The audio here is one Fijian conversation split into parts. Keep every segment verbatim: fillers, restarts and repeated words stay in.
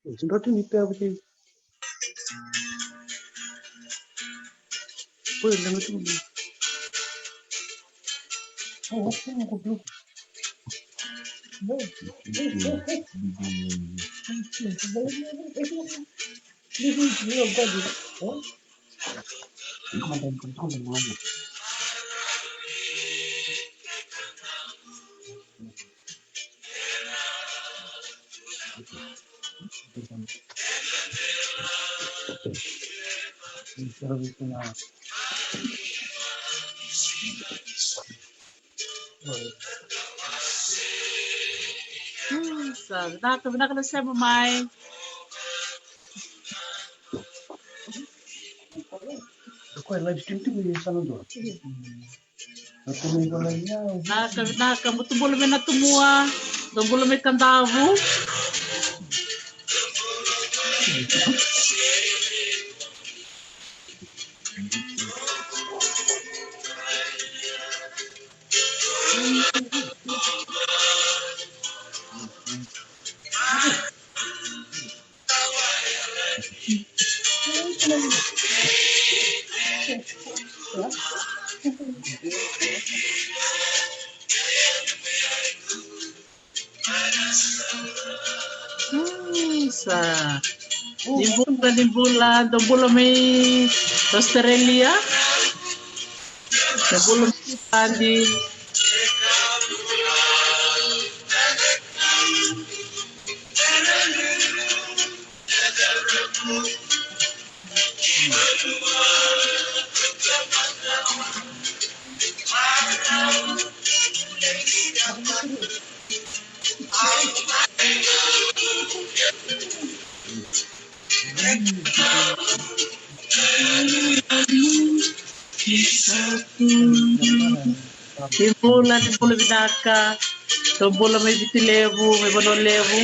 Sindoti ni pe avo kei. Poi lenga tu. Oh, what's wrong with you? No. Sa vinaka, vinaka na sema mai. Ko e live stream tiko e sa na dua. Vinaka, vinaka, mutu bula mai Natumua, dou bula mai Kadavu. Sa ni bula, ni bula, dou bula mai Australia. Dou bula mai Adi. Ni bula, ni bula vinaka. Dou bula mai Viti Levu, mai Vanua Levu.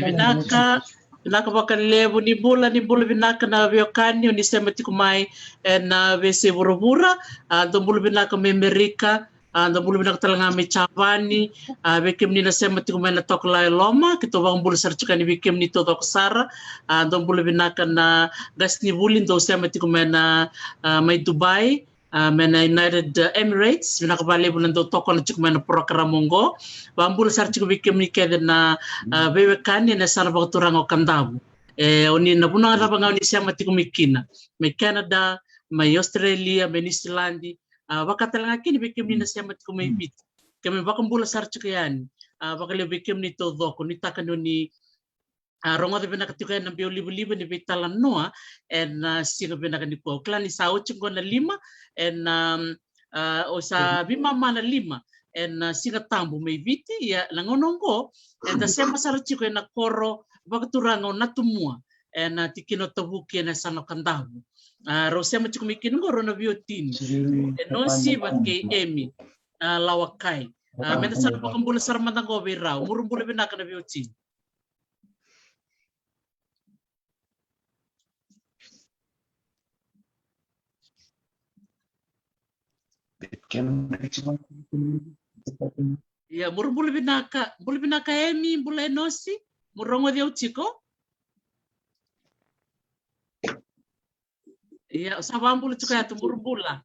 Vinaka, vinaka vakalevu. Ni bula, ni bula vinaka na veiwekani o ni sema tiko mai ena veiyasai vuravura. A, dou bula vinaka mai Amerika. A, dou bula vinaka tale ga mai Japani. A, vei kemuni na sema tiko mai na Tokalau e Loma, keitou vakabula sara tiko yani vei kemuni taucoko sara. A, dou bula vinaka na qasenivuli dou sema tiko mai na, a, mai Dubai. A, mai na United, a, Emirates, vinaka vakalevu na dau tokona tiko mai na program oqo. Vakabula sara tiko vei kemuni kece na, a, veiwekani ena yasana vakaturaga o Kadavu. E, o ni na vanua cava ga o ni sema tiko mai kina, mai Canada, mai Australia, mai Niusiladi, a, vaka tale ga kina vei kemuni na sema tiko mai Viti. Keimami vakabula sara tiko yani, a, vakalevu vei kemuni taucoko, nuitaka ni o ni a, rogoca vinaka tiko ena biau livaliva ni veitalanoa ena, a, siga vinaka nikua. Au kila ni sa oti oqo na lima ena, a, o sa veimama na lima ena, a, Siga Tabu mai Viti, ia na gauna oqo eda sema sara tiko ena koro vakaturaga o Natumua ena, a, tikina o Tavuki ena yasana o Kadavu. A, rau sema tiko mai kina oqo rau na veiwatini, e Nosiva kei Emi, a, Lawakai. A, meda sa na vakabula sara mada oqo vei rau. Muru bula vinaka na veiwatini. Ia, muri bula vinaka, bula vinaka Emi, bula Enosi, muri rogoci au tiko? Ia, sa vabula tiko ya tu, muri bula.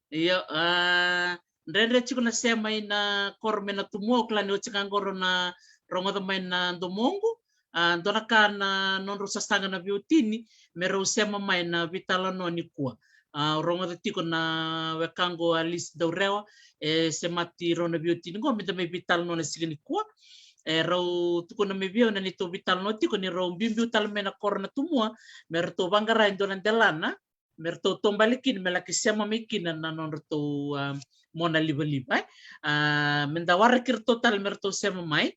Ia, a, dredre tiko na sema ina koro mai Natumua, au kila ni oti ga qo rau na rogoca mai na domoqu. A, dua na ka na nodrau sasaga na veiwatini me rau sema mai na veitalanoa nikua. A, au rogoca tiko na wekaqu Alice Daurewa e semati rau na veiwatini qo me da mai veitalanoa na siga nikua. E rau tukuna mai vei au na neitou veitalanoa tiko ni rau biubiu tale mai na koro Natumua me ratou vaqara e dua na delana me ratou taubale kina me laki sema mai kina na nodratou, a, mona livaliva, e. A, me da waraki ratou tale me ratou sema mai.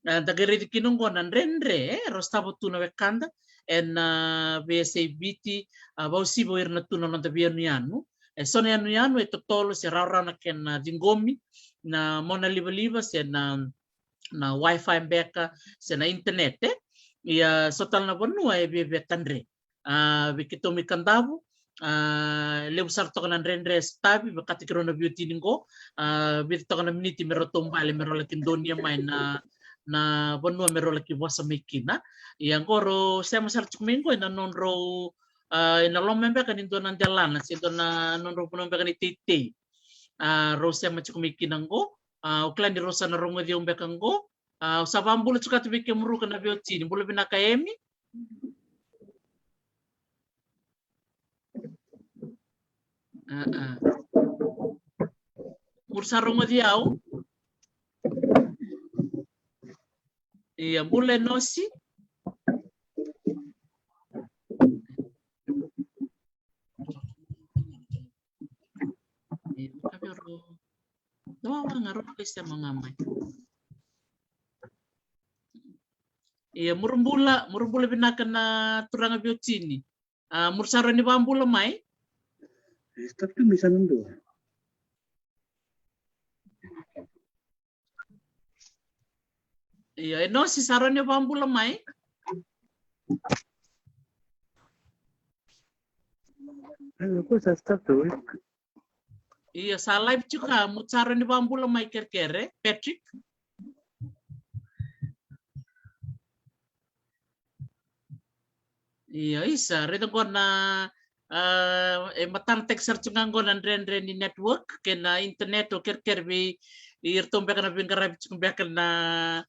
A, da qai raici kina oqo na dredre, e, rau sotava tu na wekada ena, a, veiyasai Viti, a, vausiva o ira na tu na noda veiyanuyanu. E so na yanuyanu e totolo se rawarawa na kena ciqomi na mona livaliva se na na Wi-Fi beka se na internet, e. Ia so tale na vanua e viavia tadre. A, vei keitou mai Kadavu, a, levu sara toka na dredre e sotavi vakataki rau na veiwatini qo. A, vica toka na miniti me rau taubale me rau laki donuya mai na, na vanua me rau laki vosa mai kina. Ia qo rau sema sara tiko mai qo ena nodrau, a, ena loma beka ni dua na delana se dua na nodrau vanua beka ni teitei. A, rau sema tiko mai kina qo. A, au kila ni rau sa na rogoci au beka qo. A, au sa vabula tiko tu vei kemuru ka na veiwatini. Bula vinaka Emi. A, a. Muri sa rogoci au? Ia, bula Enosi. Ia, ka vei rau. Dua waqa rau na qai sema ga mai. Ia, muri bula, muri bula vinaka na turaga veiwatini. A, muri sa rawa ni vabula mai? E, stop tu mi sa na dua. Io, Enosi, sa rawa ni vabula mai? Io, ko sa start tu. Io, sa live tiko ka, mo sa rawa ni vabula mai kerekere, Patrick? Io, isa, raica qo na, a, e matanataki sara tiko ga qo na dredre ni network kei na internet, au kerekere vei iratou beka na veiqaravi tiko beka na,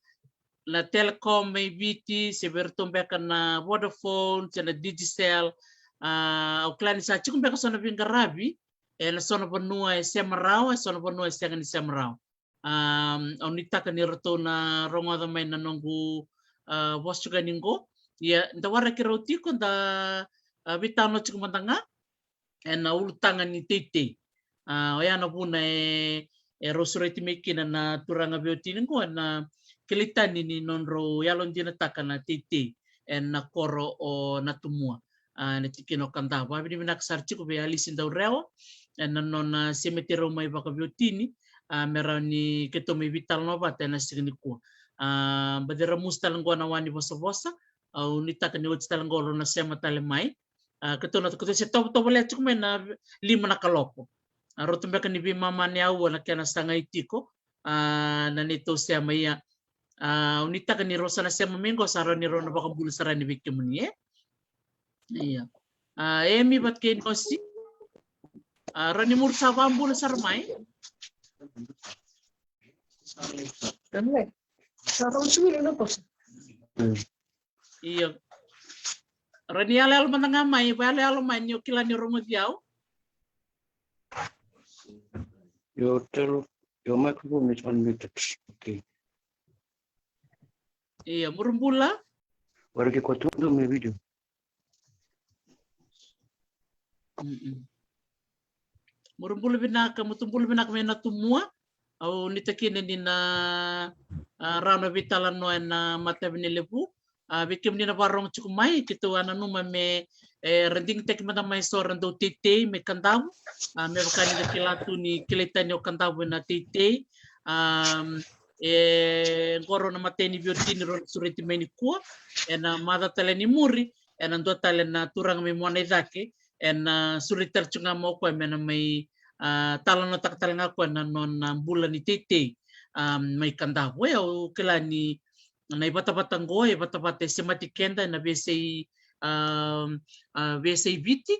na Telecom mai Viti, se vei iratou beka na Vodafone, se na Digicel. A, au kila ni sa tiko beka so na veiqaravi ena so na vanua e sema rawa, e so na vanua e sega ni sema rawa. Am, au nuitaka ni ratou na rogoca mai na noqu, a, vosa tiko yani qo. Ia, da waraki rau tiko, da, a, veitalanoa tiko mada ga ena ulutaga ni teitei. A, oya na vuna e, e rau sureti mai kina na turaga veiwatini qo ena kilai tani ni nodrau yalodinataka na teitei ena koro o Natumua. A, ena tikina o Kadavu. Vakavinavinaka sara tiko vei Alisi Daurewa ena nona semati rau mai vakaveiwatini, a, me rawa ni keitou mai veitalanoa vata ena siga nikua. A, baci ramusi tale qo na wa ni vosavosa, au nuitaka ni oti tale qo rau na sema tale mai. A, keitou na, keitou se tovotovolea tiko mai na lima na kaloko. A, rauta beka ni veimama ni aua na kena sagai tiko, a, na neitou sema. Ia, a, au nuitaka ni rau sa na sema mai qo, sa rawa ni rau na vakabula sara yani vei kemuni, e? Ia. A, Emi vata kei Nosi. A, rawa ni muri sa vakabula sara mai? Sa rau sui na kosa. Io. Rawa ni yaloyalo mada ga mai, vakayaloyalo mai ni o kila ni o rogoci au. Your tele-, your microphone is unmuted. Okay. Io, muri bula. Waraki ko tu mai video. Mm-mm. Muri bula vinaka, muri bula vinaka mai Natumua. Au nuitaka ni na, a, rawa na veitalanoa ena matavi ni levu. A, vei kemuni na vakarorogo tiko mai, keitou a nanuma me, e, ra digitaki mada mai so ra dau teitei mai Kadavu. A, me vaka ni da kila tu ni kilai tani o Kadavu ena teitei. A, e, qo rau na imatai ni veiwatini rau na sureti mai nikua. Ena macawa tale ni muri, ena dua tale na turaga mai Muanaicake, ena sureti tale tiko ga mai o koya me na mai, a, talanoataka tale ga o koya na nona bula ni teitei, a, mai Kadavu. E, au kila ni na ivatavata qo, e vatavata e semati keda ena veiyasai, a, a, veiyasai Viti.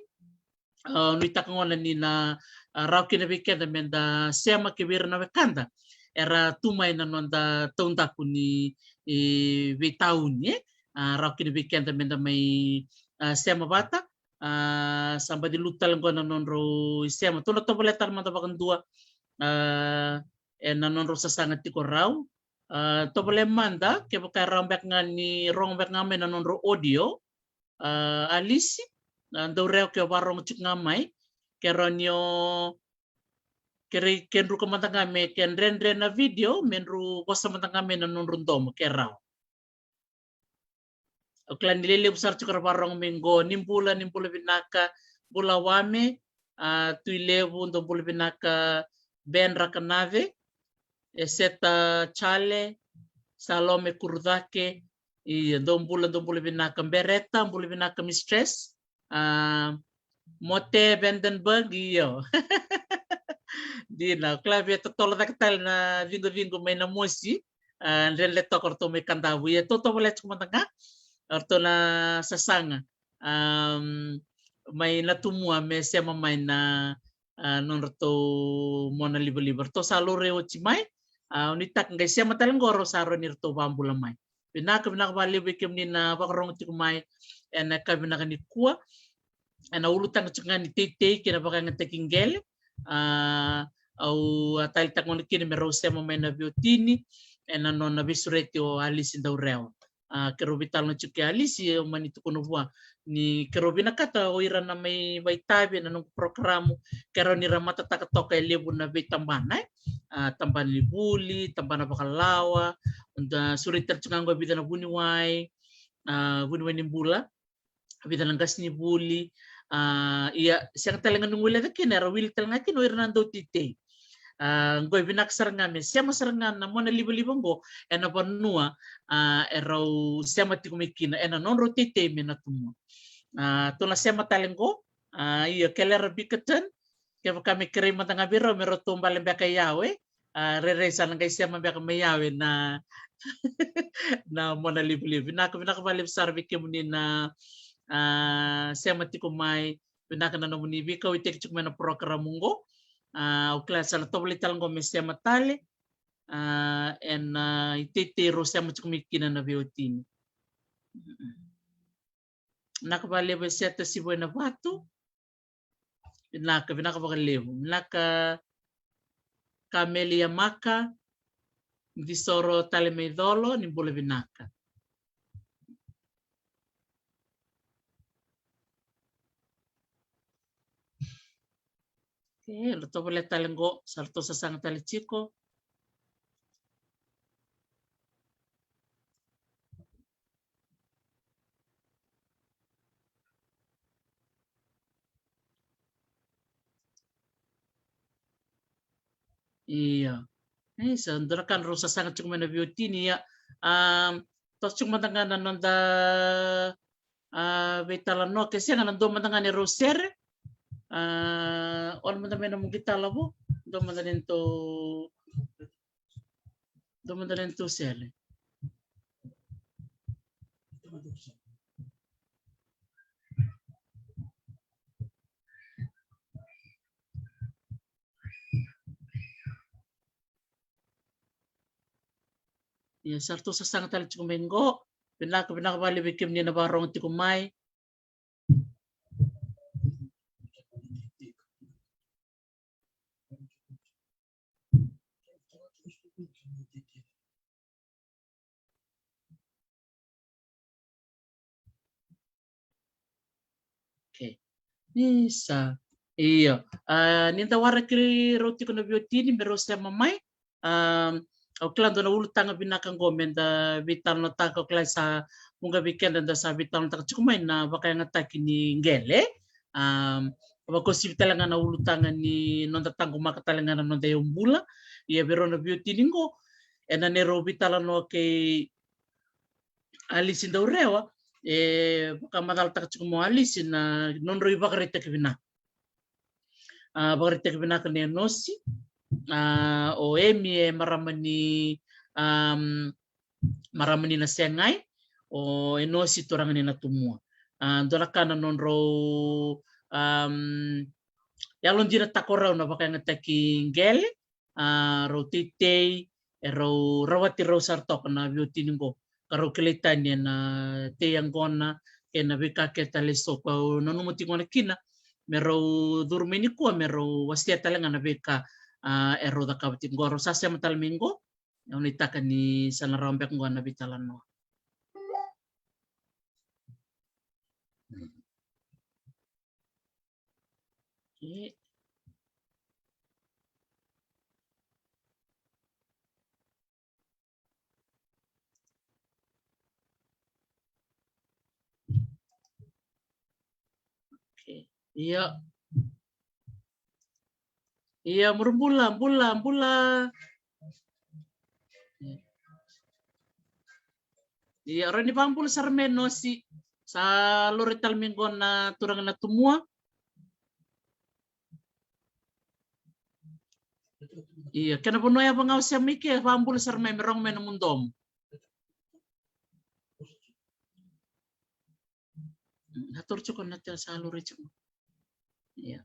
A, nuitaka gona ni na, a, rawa kina vei keda me da sema kei vei ira na wekada era tu mai na noda taudaku ni, e, veitauni, e. A, rawa kina vei keda me da mai, a, sema vata. A, sa baci lutu tale qo na nodrau isema. Tou na tovolea tale mada vakadua, a, ena nodrau sasaga tiko rau. A, tovolea mada, kevaka e rawa beka ga ni rogo beka ga mai na nodrau audio. A, Alisi, a, Daurewa, ke o varogo tiko ga mai, ke rawa ni o, ke rei, ke druka mada ga me, ke dredre na video, me dru vosa mada ga mai na nodru domo, ke rawa. Au kila ni lelevu sara tiko ra varogo mai qo. Ni bula, ni bula vinaka, bula Wame, a, Tui Levu, dou bula vinaka, Ben Rakanave, Eseta Chale, Salome Kurucake, io, dou bula, dou bula vinaka, Bereta, bula vinaka, Mistress, a, Mote Vandenberg, io. Dina, au kila via totolo cake tale na vigovigo mai Namosi, a, Dredre Toka, ratou mai Kadavu. Ia, tou tovolea tiko mada ga, ratou na sasaga, am, mai Natumua me sema mai na, a, nodratou mona livaliva. Ratou sa laurai oti mai, a, au nuitaka qai sema tale qo rau sa rawa ni ratou vabula mai. Vinaka, vinaka vakalevu vei kemuni na vakarogo tiko mai ena ka vinaka nikua. Ena ulutaga tiko ga ni teitei kei na vakayagataki qele. A, au a taleitaka gona kina me rau sema mai na veiwatini ena nona veisureti o Alisi Daurewa. A, ke rau veitalanoa tiko kei Alisi, au mani tukuna vua ni ke rau vinakata o ira na mai vakaitavi ena noqu porokaramu, ke rawa ni ra matataka toka e levu na veitabana, e. A, tabana ni vuli, tabana vakalawa, da sureti tale tiko ga qo e vica na vuniwai, a, vuniwai ni bula, vica na qasenivuli, a, ia, sega tale ga ni guileca kina, era wili tale ga kina o ira na dauteitei. A, qo e vinaka sara ga me sema sara ga na mona livaliva qo ena vanua, a, erau sema tiko mai kina, ena nodrau teitei mai Natumua. A, tou na sema tale qo, a, ia, Kelera Bickerton, kevaka me kerei mada ga vei rau me ratou bale beka i Yawe, e. A, rairai sa na qai sema beka mai Yawe na, na mona livaliva. Vinaka, vinaka vakalevu sara vei kemuni na, a, sema tiko mai. Vinaka na nomuni veikauwaitaki tiko mai na porokaramu qo. A, au kila sa na tovolei tale qo me sema tale, a, ena, a, iteitei rau sema tiko mai kina na veiwatini. Vinaka vakalevu Eseta Sivoinavatu. Vinaka, vinaka vakalevu. Vinaka Kamelia Maka, Disoro tale mai Colo, ni bula vinaka. Okay, ratou voleka tale qo, sa ratou sasaga tale tiko. Io. E, sa dua na ka drau sasaga tiko mai na veiwatini, ia. Am, toso tiko mada ga na noda, a, veitalanoa, ke sega na dua mada ga ni rau sere. A, ola mada mai na muqi tala vo, dua mada ni tou Dua mada na nodatou sere. Ia, sa ratou sasaga tale tiko mai qo. Vinaka, vinaka vakalevu vei kemuni na vakarorogo tiko mai. Okay. Ni sa. Io. A, ni da waraki rau tiko na veiwatini me rau sema mai. A, au kila dua na ulutaga vinaka qo me da veitalanoataka, au kila sa vuqa vei keda da sa veitalanoataka tiko mai na vakayagataki ni qele. A, vakauasivi tale ga na ulutaga ni noda taqomaka tale ga na noda yaubula. Ia vei rau na veiwatini qo, ena neirau veitalanoa kei Alisi Daurewa, e vakamacalataka tiko mai o Alisi na nodrau ivakaraitaki vinaka. A, vakaraitaki vinaka nei Enosi. A, o Emi e marama ni, am, marama ni Nasegai, o Enosi turaga ni Natumua. A, dua na ka na nodrau, am, yalodinataka rau na vakayagataki qele, a, rau teitei, e rau rawati rau sara toka na veiwatini qo, ka rau kilai tani ena tei yaqona kei na veika kece tale eso. Ko au nanuma tiko ga na kina me rau curu mai nikua me rau wasea tale ga na veika, a, e rau cakava tiko qo. Rau sa sema tale mai qo, au nuitaka ni sa na rawa beka qo na veitalanoa. Okay. Okay. Ia. Ia, muri bula, bula, bula. Ia, rawa ni vakabula sara mai Enosi. Sa laurai tale mai qo na turaga Natumua. Ia, kena vanua ya vaka ga o sema i ke, vakabula sara mai me rogo mai na nomu domo. Na toro tiko na tela sa laurai tiko. Ia.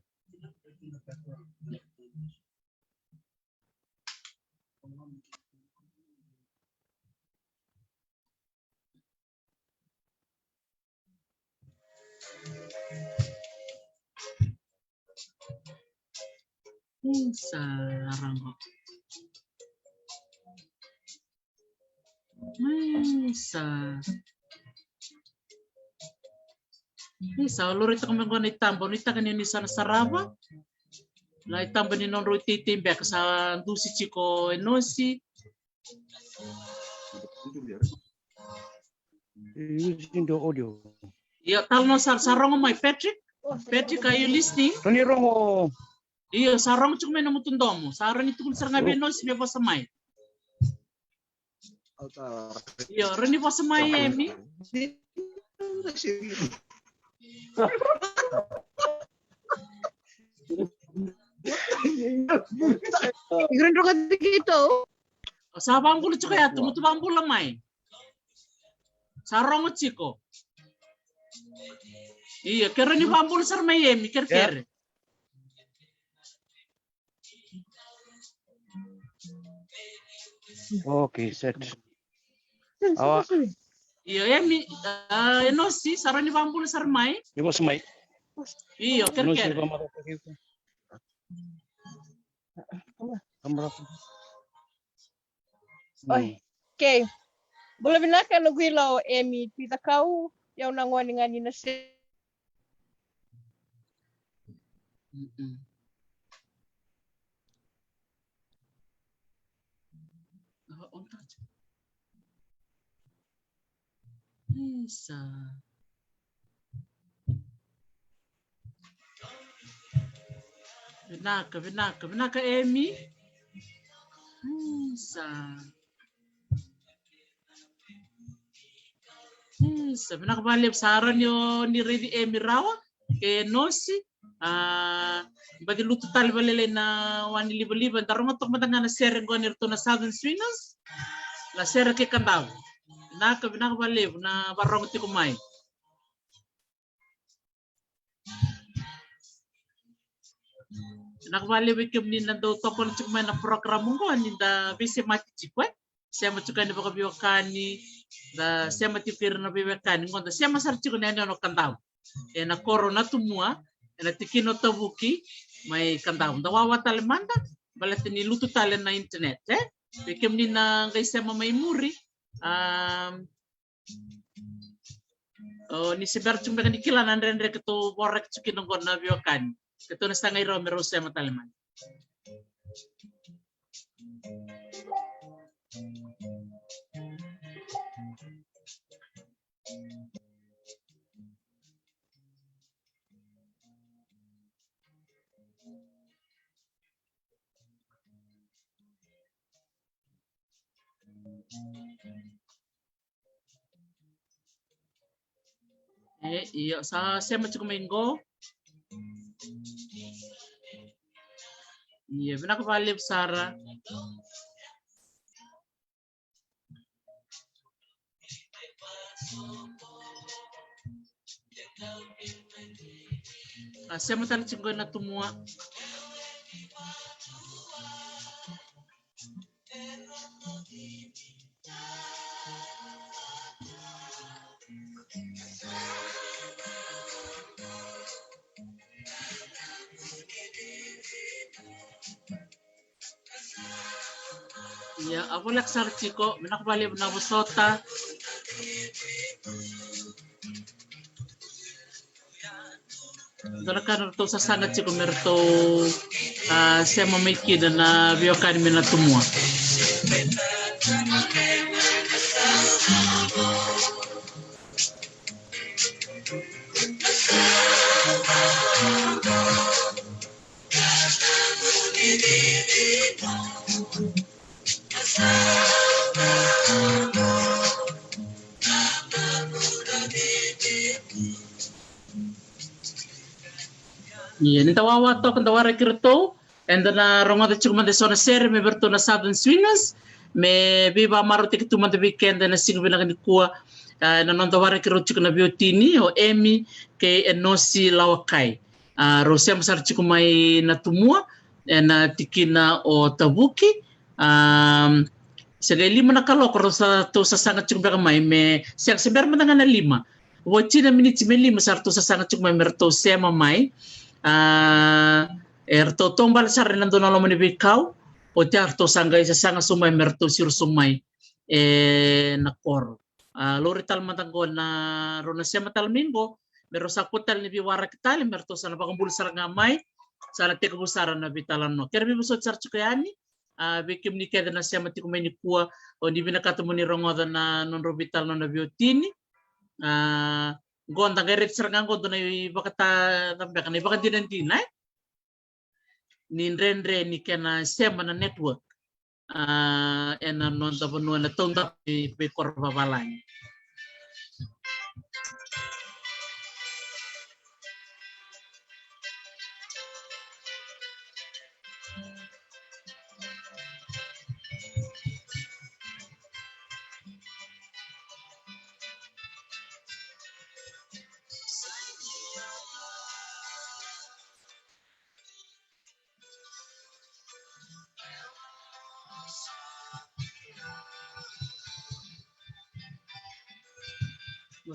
Isa, rogo. Isa. Isa, o laurai toka mai qo na itaba, nuitaka ni o ni sa na sarava. Na itaba ni nodrau teitei beka, sa dusi tiko Enosi. Using the audio. Io, talanoa sara, sa rogo mai, Patrick. Patrick, are you listening? Tony rogo. Io, sa rogo tiko mai na nomu domo. Sa rawa ni tukuna sara ga vei Enosi me vosa mai. Io, rawa ni vosa mai, Emi. Ira droga tiko. Sa vakabula tiko ya, tu mutu vakabula mai. Sa rogo tiko. Io, kere ni vakabula sara mai, Emi, kerekere. Okay, set. Awa. Io, Emi, a, Enosi, sa rawa ni vakabula sara mai. Ni vosa mai. Io, kerekere. Oi. Okay. Bula vinaka na guila o Emi Tui Cakau, au na gone ga ni Nase. Mm-mm. Oh, on touch. Isa. Vinaka, vinaka, vinaka, Emi. Isa. Isa, vinaka vakalevu, sa rawa ni o ni raici Emi rawa kei Enosi. A, baci lutu tale vakalailai na wa ni livaliva, da rogo toka mada ga na sere qo ni ratou na Southern Swingers. Na sere kei Kadavu. Vinaka, vinaka vakalevu na varogo tiko mai. Vinaka vakalevu vei kemuni na dau tokona tiko mai na program qo ni da veisemati tiko, e. Sema tiko yani vakaveiwekani, da sema tiko ira na veiwekani. Qo da sema sara tiko na yanuyanu o Kadavu. Ena koro Natumua, ena tikina o Tavuki, mai Kadavu. Da wawa tale mada, baleta ni lutu tale na internet, e? Vei kemuni na qai sema mai muri, a, o, ni se bera tu beka ni kila na dredre keitou voraki tu kina qo na veiwekani. Keitou na sagai rau me rau sema tale mai. E, io, sa sema tiko mai qo. Io, vinaka vakalevu sara. A sema tale tiko qo na Tumua. Ia, a voleka sara tiko, vinaka vakalevu na vosota. Dua na ka na ratou sasaga tiko me ratou, a, sema mai kina na veiwekani mai na Tumua. Ia, ni da wawa toka, da waraki iratou, eda na rogoca tiko mada e so na sere me vei iratou na Southern Swingers, me veivakamarautaki tu mada vei keda ena siga vinaka nikua, a, ena noda waraki rau tiko na veiwatini, o Emi kei Enosi Lawakai. A, rau sema sara tiko mai na Tumua, ena tikina o Tavuki. A, se qai lima na kaloko rau sa, ratou sasaga tiko beka mai, me sega, se bera mada ga na lima. Oti na miniti me lima sa ratou sasaga tiko mai me ratou sema mai. A, e ratou taubale sara ena dua na loma ni veikau. Oti a ratou sa qai sasaga sobu mai me ratou siro sobu mai ena koro. A, laurai tale mada qo na, rau na sema tale mai qo, me rau sa kua tale ni veiwaraki tale, me ratou sa na vakabula sara ga mai, sa na tekivu sara na veitalanoa. Kere veivosoti sara tiko yani, a, vei kemuni kece na sema tiko mai nikua, o ni vinakata mo ni rogoca na nodrau veitalanoa na veiwatini. A, qo da qai raica sara ga qo dua na ivakata, na beka, na ivakadinadina, e? Ni dredre ni kena sema na network. A, ena noda vanua na taudaku ni veikoro vavalagi.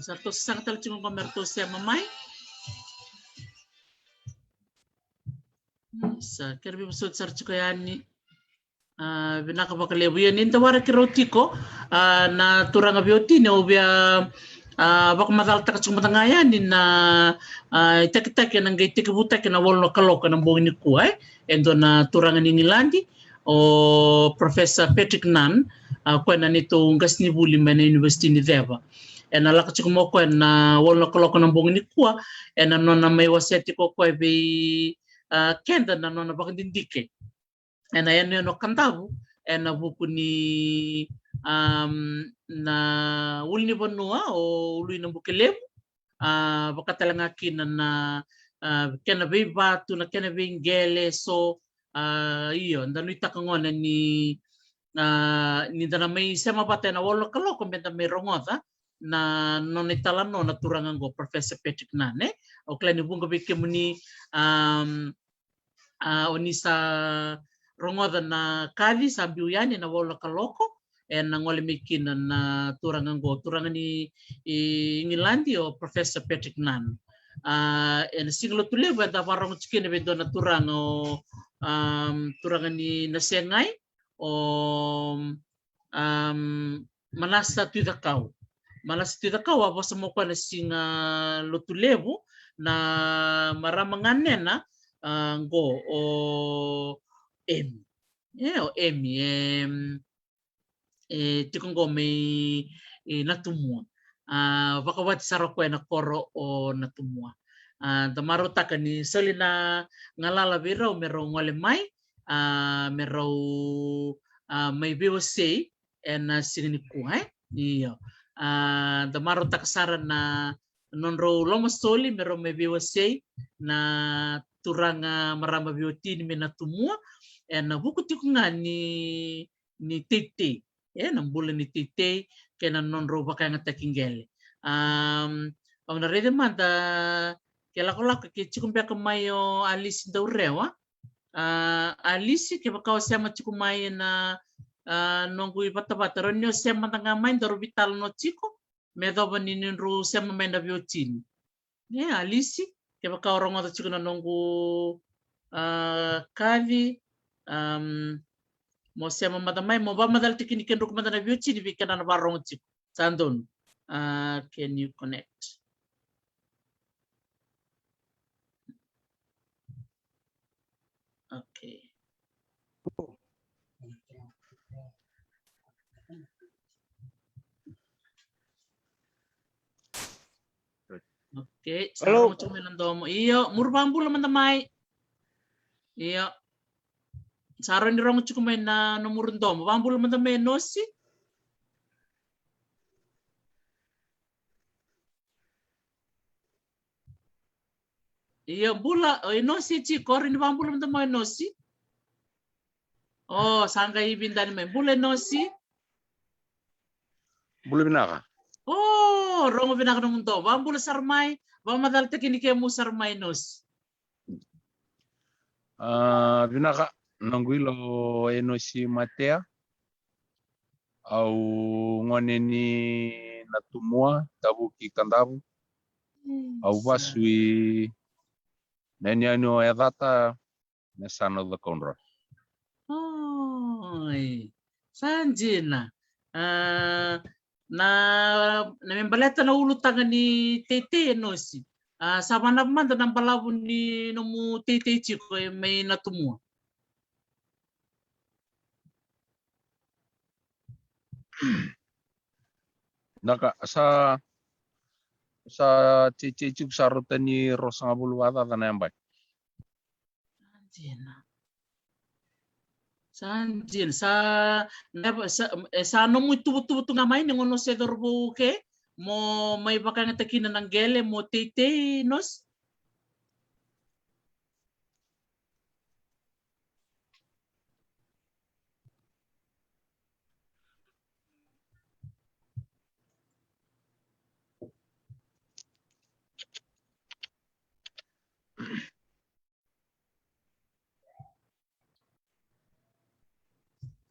Sa ratou sasaga tale tiko qo me ratou sema mai. Sa kere veivosoti sara tiko yani. A, vinaka vakalevu. Ia, ni da waraki rau tiko, a, na turaga veiwatini, au via, a, vakamacalataka tiko mada ga yani na, a, itakitaki ena qai tekivutaki ena walu na kaloko ena bogi nikua, e. E dua na turaga ni Igiladi, o Professor Patrick Nunn, a, koya na neitou qasenivuli mai na University ni Ceva. Ena lako tiko mai o koya ena walu na kaloko ena bogi nikua, ena nona mai wasea tiko o koya vei, a, keda na nona vakadidike ena yanuyanu o Kadavu ena vuku ni, am, na ulunivanua o Uluinabukelevu, a, vaka tale ga kina na, a, kena veivatu, na kena veiqele, so, a, io, da nuitaka gona ni, a, ni da na mai sema vata ena walu na kaloko me da mai rogoca na nona italanoa na turaga qo, Professor Patrick Nunn, e. Au kila ni vuqa vei kemuni, am, a, o ni sa rogoca na kaci sa biu yani ena walu na kaloko, ena gole mai kina na turaga qo, turaga ni, i, Igiladi, o Professor Patrick Nunn. A, ena siga Lotulevu eda vakarogo tiko kina vei dua na turaga o, am, turaga ni Nasegai, o, am, Manasa Tuicakau. Manasa Tuicakau a vosa mai o koya na siga Lotulevu, na marama ganena, a, qo o Emi. E, o Emi, e, e tiko qo mai, e, Natumua. A, vakawati sara o koya ena koro o Natumua. A, da marautaka ni soli na galala vei rau me rau gole mai, a, me rau, a, mai veiwasei ena siga nikua, e? Io. A, da marautaka sara na, nodrau lomasoli me rau mai veiwasei na turaga marama veiwatini mai Natumua, ena vuku tiko ga ni, ni teitei, e, na bula ni teitei kei na nodrau vakayagataki qele. Am, au na raica mada ke lakolako ke tiko beka mai o Alisi Daurewa. A, Alisi, kevaka o sema tiko mai ena, a, noqu ivatavata, rawa ni o sema mada ga mai, daru veitalanoa tiko me yacova ni nodrau sema mai na veiwatini. E, Alisi, kevaka o rogoca tiko na noqu, a, kaci, am, mo sema mada mai, mo vakamacalataki ni kedrau mada na veiwatini vei keda na varogo tiko. Sa donu. A, can you connect? Okay. Okay, sa rogo tiko mai na domo. Io, muri vabula mada mai. Io. Sa rawa ni rogo tiko mai na, na muri domo. Vabula mada mai Enosi. Io, bula, o Enosi tiko, rawa ni vabula mada mai Enosi. O, sa qai vidani mai. Bula Enosi. Bula vinaka. O, rogo vinaka na mudo. Vabula sara mai, vakamacalataki ni kemu sara mai Enosi. A, vinaka, noqu ilo o Enosi Matea. Au gone ni Natumua, Tavuki, Kadavu. Au vasu i na yanuyanu o Yacata, na yasana o Cakaudrove. Oi, sa dina. A, na, na me baleta na ulutaga ni teitei Enosi. A, sa vanava mada na balavu ni nomu teitei tiko e mai Natumua. Naka, sa, sa teitei tiko sa rauta ni ruasagavulu vakacaca na yabaki. Sa dina. Sa dina. Sa, sa, e, sa nomu ituvatuva tu ga mai ni gauna o se cauravou ke mo mai vakayagataki kina na qele mo teitei Enosi.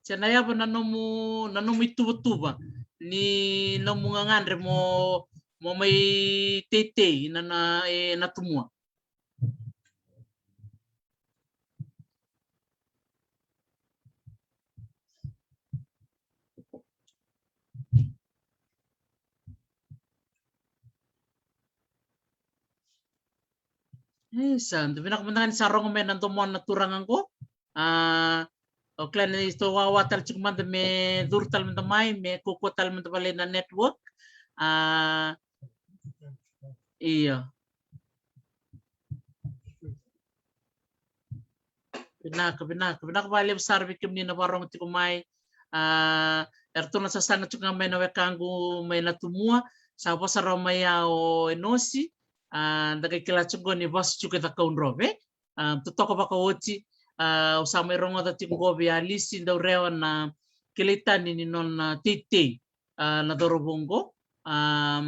Se na yava na nomu, na nomu ituvatuva ni nomu gagadre mo, mo mai teitei na, na, e, Natumua. E, sa dina, vinaka mada ga ni sa rogo mai na domona na turaga qo. A, o kila ni sa wawa tale tiko mada me curu tale mada mai, me kaukaua tale mada vale na network. A, io. Vinaka, vinaka, vinaka vakalevu sara vei kemuni na varogo tiko mai. A, eratou na sasaga tiko ga mai na wekaqu mai Natumua, sa vosa rawa mai ya o Enosi. A, da qai kila tiko ni vasu tiko e Cakaudrove. A, totoka vakaoti, a, au sa mai rogoca tiko qo vei Alisi Daurewa na kilai tani ni nona teitei, a, na cauravou qo, a,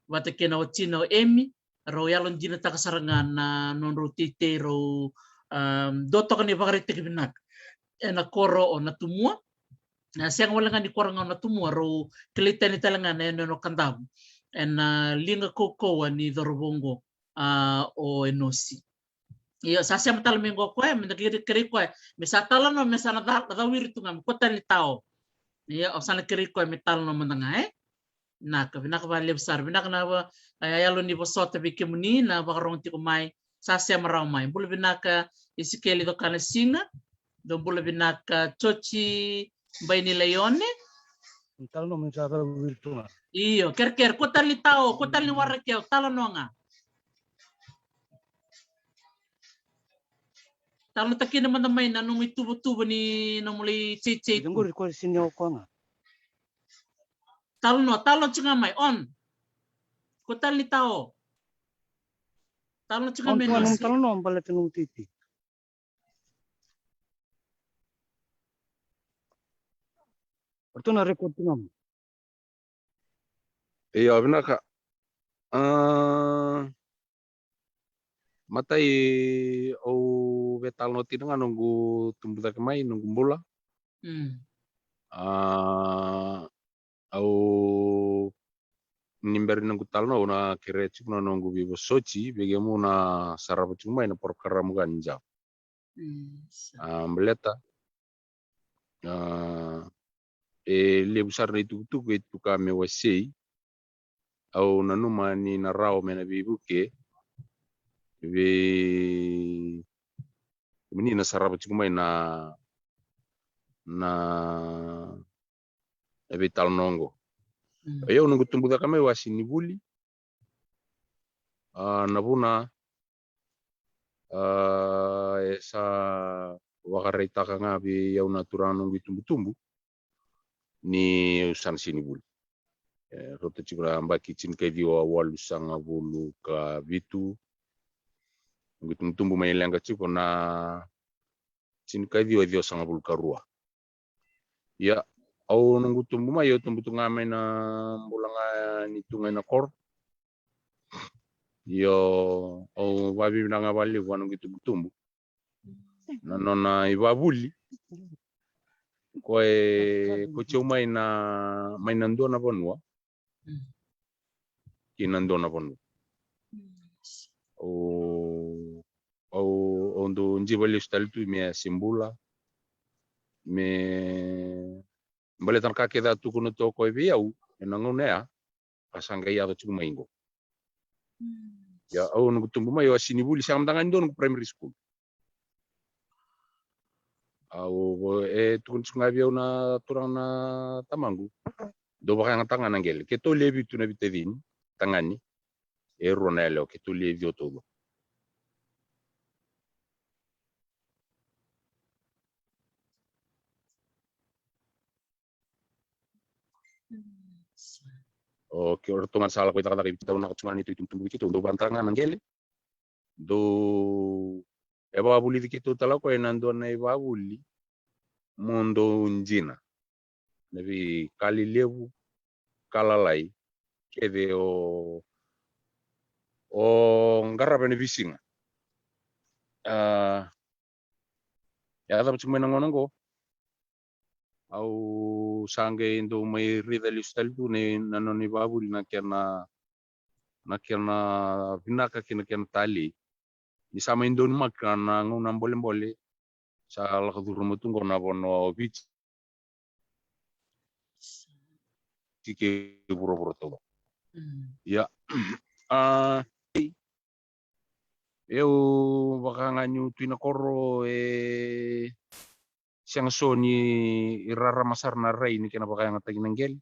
vata kei na watina o Emi, rau yalodinataka sara ga na nodrau teitei, rau, a, dua toka na ivakaraitaki vinaka ena koro o Natumua. Na sega wale ga ni koro ga o Natumua, rau kilai tani tale ga na yanuyanu o Kadavu ena liga kaukaua ni cauravou qo, a, o Enosi. Io, sa sema tale mai qo o koya, me da kerei, kerei koya me sa talanoa, me sa na ca, cawiri tu ga, me kua tale ni tao. Io, au sa na kerei koya me talanoa mada ga, e? Vinaka, vinaka vakalevu sara. Vinaka na va, e, yalo ni vosota vei kemuni na vakarogo tiko mai. Sa sema rawa mai. Bula vinaka Isikeli Cokanasiga. Dou bula vinaka Joji Bainilaione. Talanoa me sa cawiri tu ga. Io, kerekere, kua tale ni tao, kua tale ni waraki au, talanoa ga. Talanoataka kina mada mai na nomu ituvatuva ni nomu lai teitei. Io, qori ko sini o koya ga. Talanoa, talanoa tiko ga mai, on. Ko tale ni tao. Talo na tiko me nasi. Talo no baleta no titi. Ratou na record tu na mo. Io, vinaka. Ah, matai au veitalanoa tiko ga noqu tubu cake mai, noqu bula. Mm. Ah, au ni bera ni noqu talanoa, au na kerea tiko na noqu veivosoti vei kemu na sarava tiko mai na porokaramu ga ni java. Mm, sa. Ah, baleta. Ah, e levu sara na itukutuku e tuka me wasei. Au nanuma ni na rawa me na veivuke vei kemuni na sarava tiko mai na, na, na veitalanoa oqo. Mm. Io, au noqu tubu cake mai wasi ni vuli. Ah, na vuna, ah, e sa vakaraitaka ga vei au na turaga noqu itubutubu ni au sa na sega ni vuli. E, rauta tiko na yabaki tinikaciwa walusagavulu ka vitu. Noqu itubutubu mai leqa tiko na tinikaciwa ciwasagavulu ka rua. Ia, au noqu tubu mai, au tubu tu ga mai na bula ga ni tu ga ina koro. Io, au vavinavinaka ga vakalevu vua noqu itubutubu na nona ivavuli. Ko e, ko tiko mai na, mai na dua na vanua. Mm. Ki na dua na vanua. Mm. Au, au, au dau jiva lesu tale tu me a se bula. Me baleta na ka kece a tukuna tu o koya vei au ena gauna ya, a sa qai yaco tiko mai qo. Mm. Ia, au noqu tubu mai, au a sega ni vuli, sega mada ga ni dua noqu primary school. Au, e tukuna tiko ga vei au na turaga na tamaqu, dou vakayagataka ga na qele. Keitou le vitu na veitacini tagane, e rua na yalewa, keitou le ciwa taucoko. O, ke o ratou ga na sa lako i cakacaka i Viti, au vinaka tiko ga na neitou itubutubu vei keitou, dou vakayagataka ga na qele. Dou, e vakavulici keitou tale o koya ena dua na ivakavuli mo dou dina. Na veika lelevu, ka lalai, kece o, o qarava ena veisiga. A, e a cava tiko mai na gauna oqo. Au sa qai dau mai raica lesu tale tu na, na nona ivakavuli na kena, na kena vinaka kei na kena talei. Ni sa mai donumaka na gauna bolebole, sa lako curuma tu qo na vanua o Viti kei vuravura taucoko. Mm. Ia. A, au vaka ga niu tu ina koro, e sega soti ni rarama sara na rai ni kena vakayagataki na qele.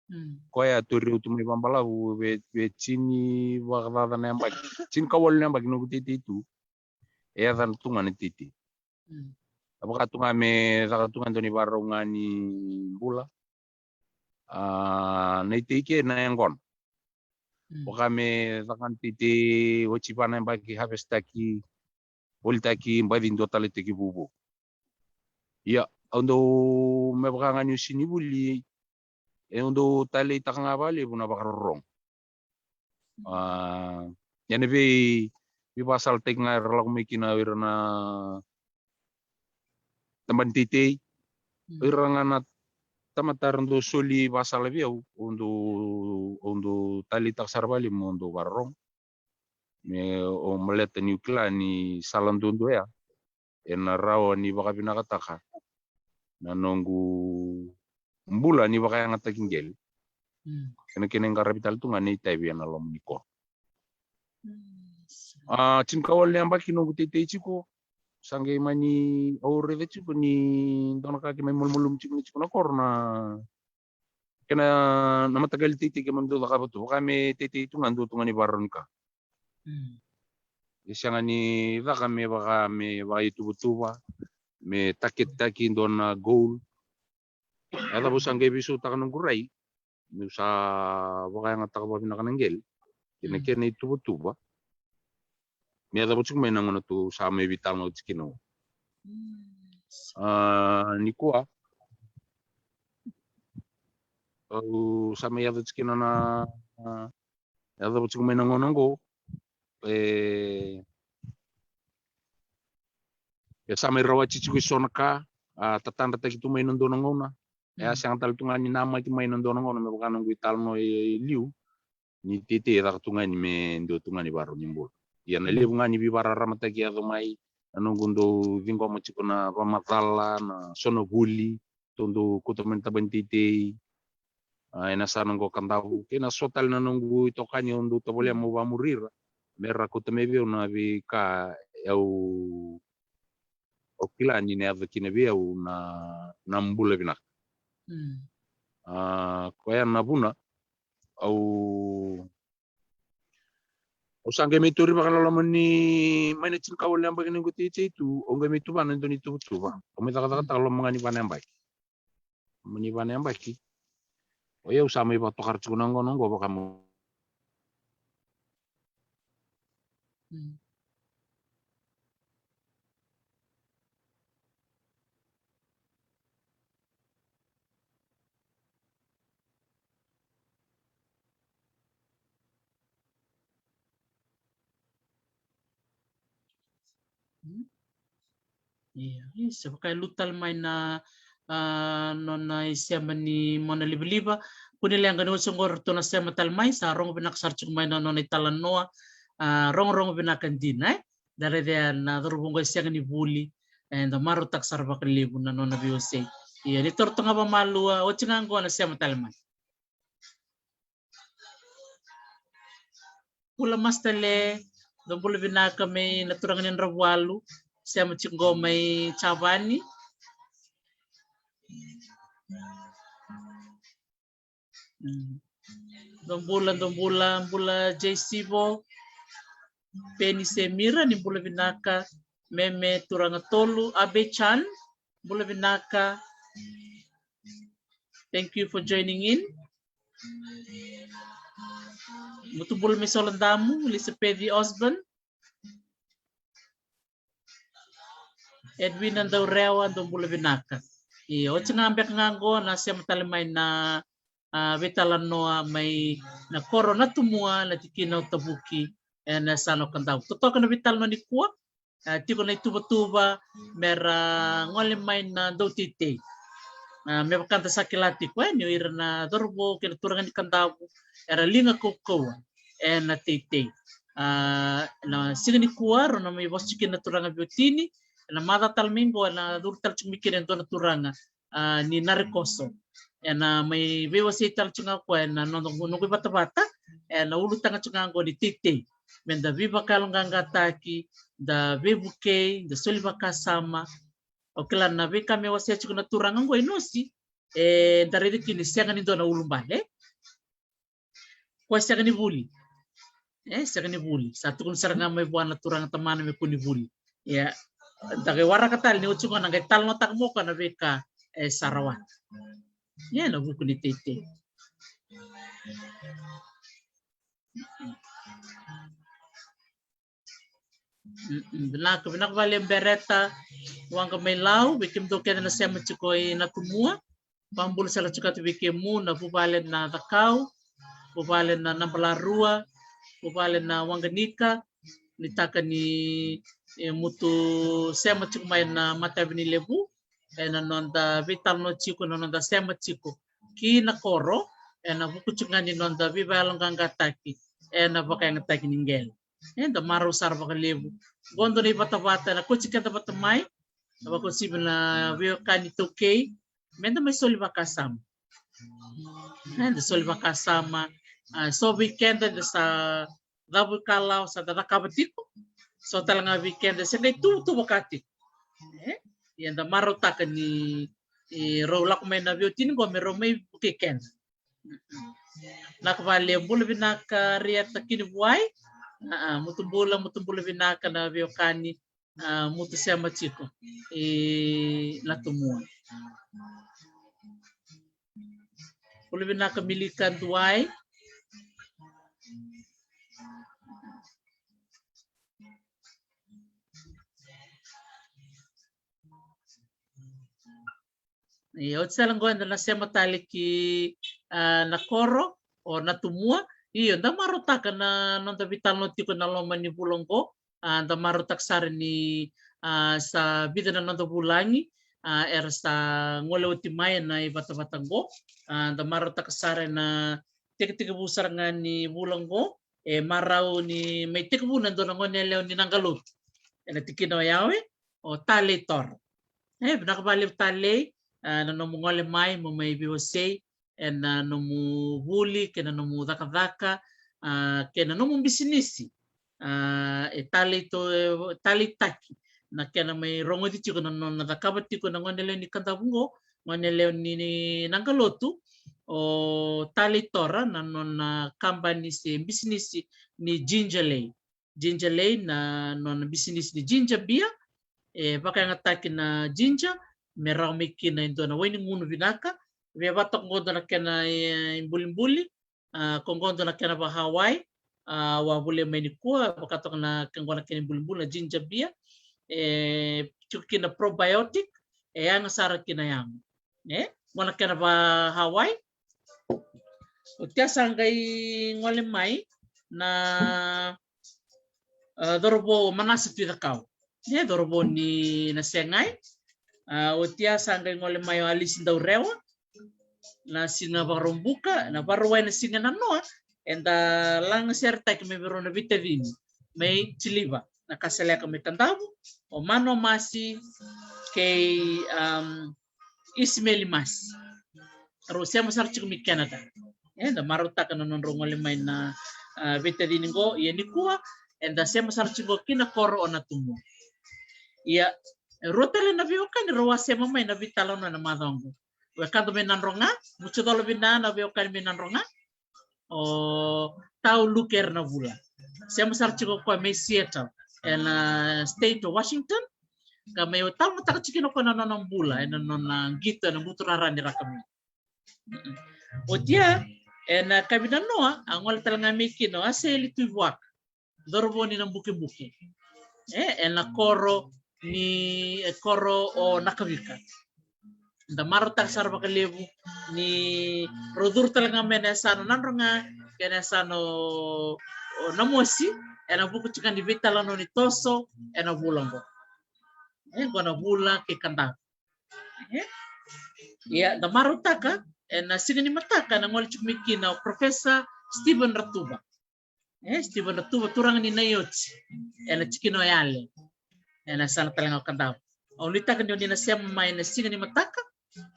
Mm. Koya a tauri au tu mai vakabalavu, vei, vei tini vakacaca na yabaki, tinikawalu na yabaki noqu teitei tu. E yaco tu ga na teitei. Mm. A vaka tu ga me caka tu ga e dua na ivakarau ga ni bula. A, na itei ke na yaqona. Mm. Vaka me caka na teitei, oti va na yabaki, harvest-taki, volitaki, baci dua tale tekivu vou. Ia, au dau, me vaka ga niu sega ni vuli, e au dau taleitaka ga vakalevu na vakarorogo. A, ena vei, veivakasalataki ga era lako mai kina o ira na tabana ni teitei. Mm. O ira ga na tamata era dau soli vakasala vei au, au dau, au dau taleitaka sara vakalevu mo dau vakarorogo. Me au baleta niu kila ni sala duadua ya ena rawa ni vakavinakataka na noqu bula ni vakayagataki qele. Mm. Kena, kena iqaravi tale tu ga na itavi ena loma ni koro. Mm. A, tinikawalu na yabaki noqu teitei tiko, sa qai mani au raica tiko ni dua na ka ke mai malumalumu tiko, tiko na koro na kena, na mataqali teitei keimami dau cakava tu, vaka me teitei tu ga, dua tu ga ni vakarau ni ka. Mm. E sega ni caka me vaka, me vakaituvatuva, me taketaki dua na goal. E cava au sa qai veisautaka noqu rai, meu sa vakayagataka vakavinaka na qele. kei na kena ituvatuva. Me yacova tiko mai na gauna tou sa mai veitalanoa tiko kina. A, nikua au sa mai yaco tiko kina na, na, yacova tiko mai na gauna oqo. E, e sa mai rawati tiko e so na ka, a tatadrataki tu mai na dua na gauna. E a sega tale tu ga ni namaki mai na dua na gauna me vaka na noqu italanoa e liu. Ni teitei e caka tu ga ni me dua tu ga ni varau ni bula. Ia na levu ga ni veivakararamataki e yaco mai, na noqu dau ciqoma tiko na vakamacala, na so na vuli tou dau kauta mai na taba ni teitei. A, ena sa noqu kadavu kei na so tale na noqu itokani au dau tovolea meu vakamuri ira me ra kauta mai vei au na veika e au, au kila ni na yaco kina vei au na, na bula vinaka. A, koya na vuna au, au sa qai mai tauri vakaloloma ni mai na tinikawalu na yabaki ni noqu teitei tu, au qai mai tuvana e dua na ituvatuva. Au mai cakacakataka loma ga ni va na yabaki. Mani va na yabaki. O yau sa mai vakatokara tiko na gauna oqo vaka mo. Ia, ia, se vaka e lutu tale mai na, a, nona isema ni mona livaliva. Kua ni leqa ni oti oqo ratou na sema tale mai, sa rogo vinaka sara tiko mai na nona italanoa. A, rogorogo vinaka dina, e? Da raica na cauravou oqo e sega ni vuli. Eda marautaka sara vakalevu na nona veiwasei. Ia, ni toro toka ga vakamalua, oti ga oqo na sema tale mai. Bula Master Le, dou bula vinaka mai na turaga ni Dravualu, sema tiko qo mai Javani. Mm. Dou bula, dou bula, bula Jay Sivo, Peni Semira, ni bula vinaka, Meme Turaga Tolu, Abe Chan, bula vinaka. Thank you for joining in. Mutu bula mai Soladamu, Elizabeth Osborne. Edwina Daurewa, dou bula vinaka. Ia, oti ga beka ga qo na sema tale mai na, a, veitalanoa mai na koro Natumua, na tikina o Tavuki, ena yasana o Kadavu. Totoka na veitalanoa nikua, a, tiko na ituvatuva me ra gole mai na dauteitei. A, me vaka da sa kila tiko, e, ni o ira na cauravou kei na turaga ni Kadavu era liga kaukauwa ena teitei. A, na siga nikua rau na mai vosa tiko kina na turaga veiwatini, ena macawa tale mai qo ena curu tale tiko mai kina e dua na turaga, a, ni Narekoso. Ena mai veiwasei tale tiko ga o koya ena noqu, noqu ivatavata ena ulutaga tiko ga oqo ni teitei. Me da veivakayaloqaqataki, da veivukei, da soli vakasama. O kila na veika me wasea tiko na turaga oqo e nosi, e, da raica kina ni sega ni dua na ulubale. Koya sega ni vuli. E, sega ni vuli. Sa tukuni sara ga mai vua na turaga tamana me kua ni vuli. Ia, da qai waraka tale ni oti qo na qai talanoataka mai o koya na veika e sa rawata. Ia, na vuku ni teitei. Mm, mm, vinaka, vinaka vakalevu Bereta Waqa mai Lau, vei kemudou kece na sema tiko i Natumua. Vakabula sara tiko atu vei kemu na vuvale na Cakau, vuvale na Nabalarua, vuvale na Waqanika, ni taka ni, e, mutu sema tiko mai na matavi ni levu, ena noda veitalanoa tiko, na noda sema tiko ki na koro, ena vuku tiko ga ni noda veivakayaloqaqataki ena vakayagataki ni qele. Eda marau sara vakalevu. Qo dua na ivatavata ena kauti keda vata mai, na vakauasivi na veiwekani iTaukei, meda mai soli vakasama. Eda soli vakasama. A, so vei keda eda sa cavu ikalawa, sa da cakava tiko. So tale ga vei keda se qai tuvatuva ka tiko. E? Ia eda marautaka ni, e, rau lako mai na veiwatini qo me rau mai vukei keda. Vinaka vakalevu, bula vinaka Rieta Kinivuai. A, a, mutu bula, mutu bula vinaka na veiwekani, a, mutu sema tiko i Natumua. Bula vinaka Milika Duai. Io, oti sara qo eda na sema tale ki, a, na koro o Natumua. Io, da marautaka na noda veitalanoa tiko na loma ni vula qo. A, da marautaka sara ni, a, sa vica na noda vulagi, a, era sa gole oti mai ena ivatavata qo. A, da marautaka sara ena tekitekivu sara ga ni vula qo, e marau ni mai tekivu na dua na gone yalewa ni Naqalotu ena tikina o Yawe, o Talei Tora. E vinaka vakalevu Talei, a, na nomu gole mai mo mai veiwasei ena nomu vuli kei na nomu cakacaka, a, kei na nomu bisinisi. A, e talei to, e taleitaki na kena mai rogoci tiko na nona cakava tiko na gone lewe ni Kadavu qo, gone lewe ni, ni Naqalotu, o Talei Tora, na nona kabani se bisinisi ni Ginger Lei. Ginger Lei, na nona bisinisi ni ginger beer, e vakayagataki na ginger me rawa mai kina e dua na wai ni gunu vinaka. Via vata qo dua na kena, e, ibulibuli, a, qo dua na kena va Hawaii, a, au a volia mai nikua, vaka toka na ke qo na kena ibulibuli na ginger beer, e tiko kina probiotic, e yaga sara kina yago. E, qo na kena va Hawaii. Oti ya sa qai gole mai na, a, cauravou Manasa Tuicakau. E, cauravou ni Nasegai. A, oti ya sa qai gole mai o Alisi Daurewa. Na siga Vakaraubuka, na Vakarauwai na siga nanoa, eda laga seretaki mai vei rau na veitacini mai Tiliva, na Kasaleka mai Kadavu, o Mano Masi kei, am, Isimeli Masi. Rau sema sara tiko mai Canada. Eda marautaka na nodrau gole mai na, a, veitacini qo, ia nikua eda sema sara tiko ki na koro o Natumua. Ia, rua tale na veiwekani rau a sema mai na veitalanoa ena macawa qo. Wekada mai Nadroga, Mutucolo Vina, na veiwekani mai Nadroga, o Tau Luke Ernavula. Sema sara tiko o koya mai Seattle, ena, a, state o Washington. Ka mai o tau mataka tiko kina o koya na nona bula ena nona qito ena buturara ni Rakavi. Oti ya, ena yakavi nanoa a gole tale ga mai kina o Aseli Tuivuaka, cauravou ni Nabukebuke. E, ena koro ni, e, koro o Nakavika. Da marautaka sara vakalevu ni rau curu tale ga mai na yasana o Nadroga kei na yasana o, o Namosi, ena vuku tiko ni veitalanoa ni toso ena vula qo. E, qo na vula kei Kadavu. E? Ia, da marautaka ena siga ni mataka na gole tiko mai kina o Professor Stephen Ratuva. E, Stephen Ratuva, turaga ni Naioti, ena tikina o Yale, ena yasana tale ga o Kadavu. Au nuitaka ni o ni na sema mai na siga ni mataka,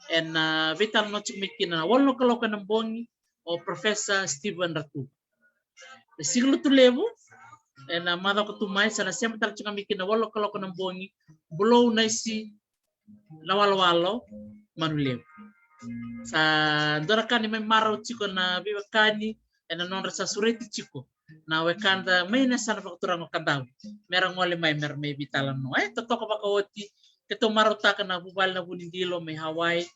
ena veitalanoa tiko mai kina na walu na kaloko ena bogi, o Professor Stephen Ratuva. Na Siga Lotulevu, ena macawa ka tu mai, sa na sema tale tiko mai kina walu na kaloko ena bogi, Bulou Naisi Lawalawalo Manulevu. Sa dua na ka ni mai marau tiko na veiwekani ena nodra sa sureti tiko na wekada mai na yasana vakaturaga o Kadavu, mera gole mai, mera mai veitalanoa. E, totoka vakaoti, keitou marautaka na vuvale na Vunidilo mai Hawaii,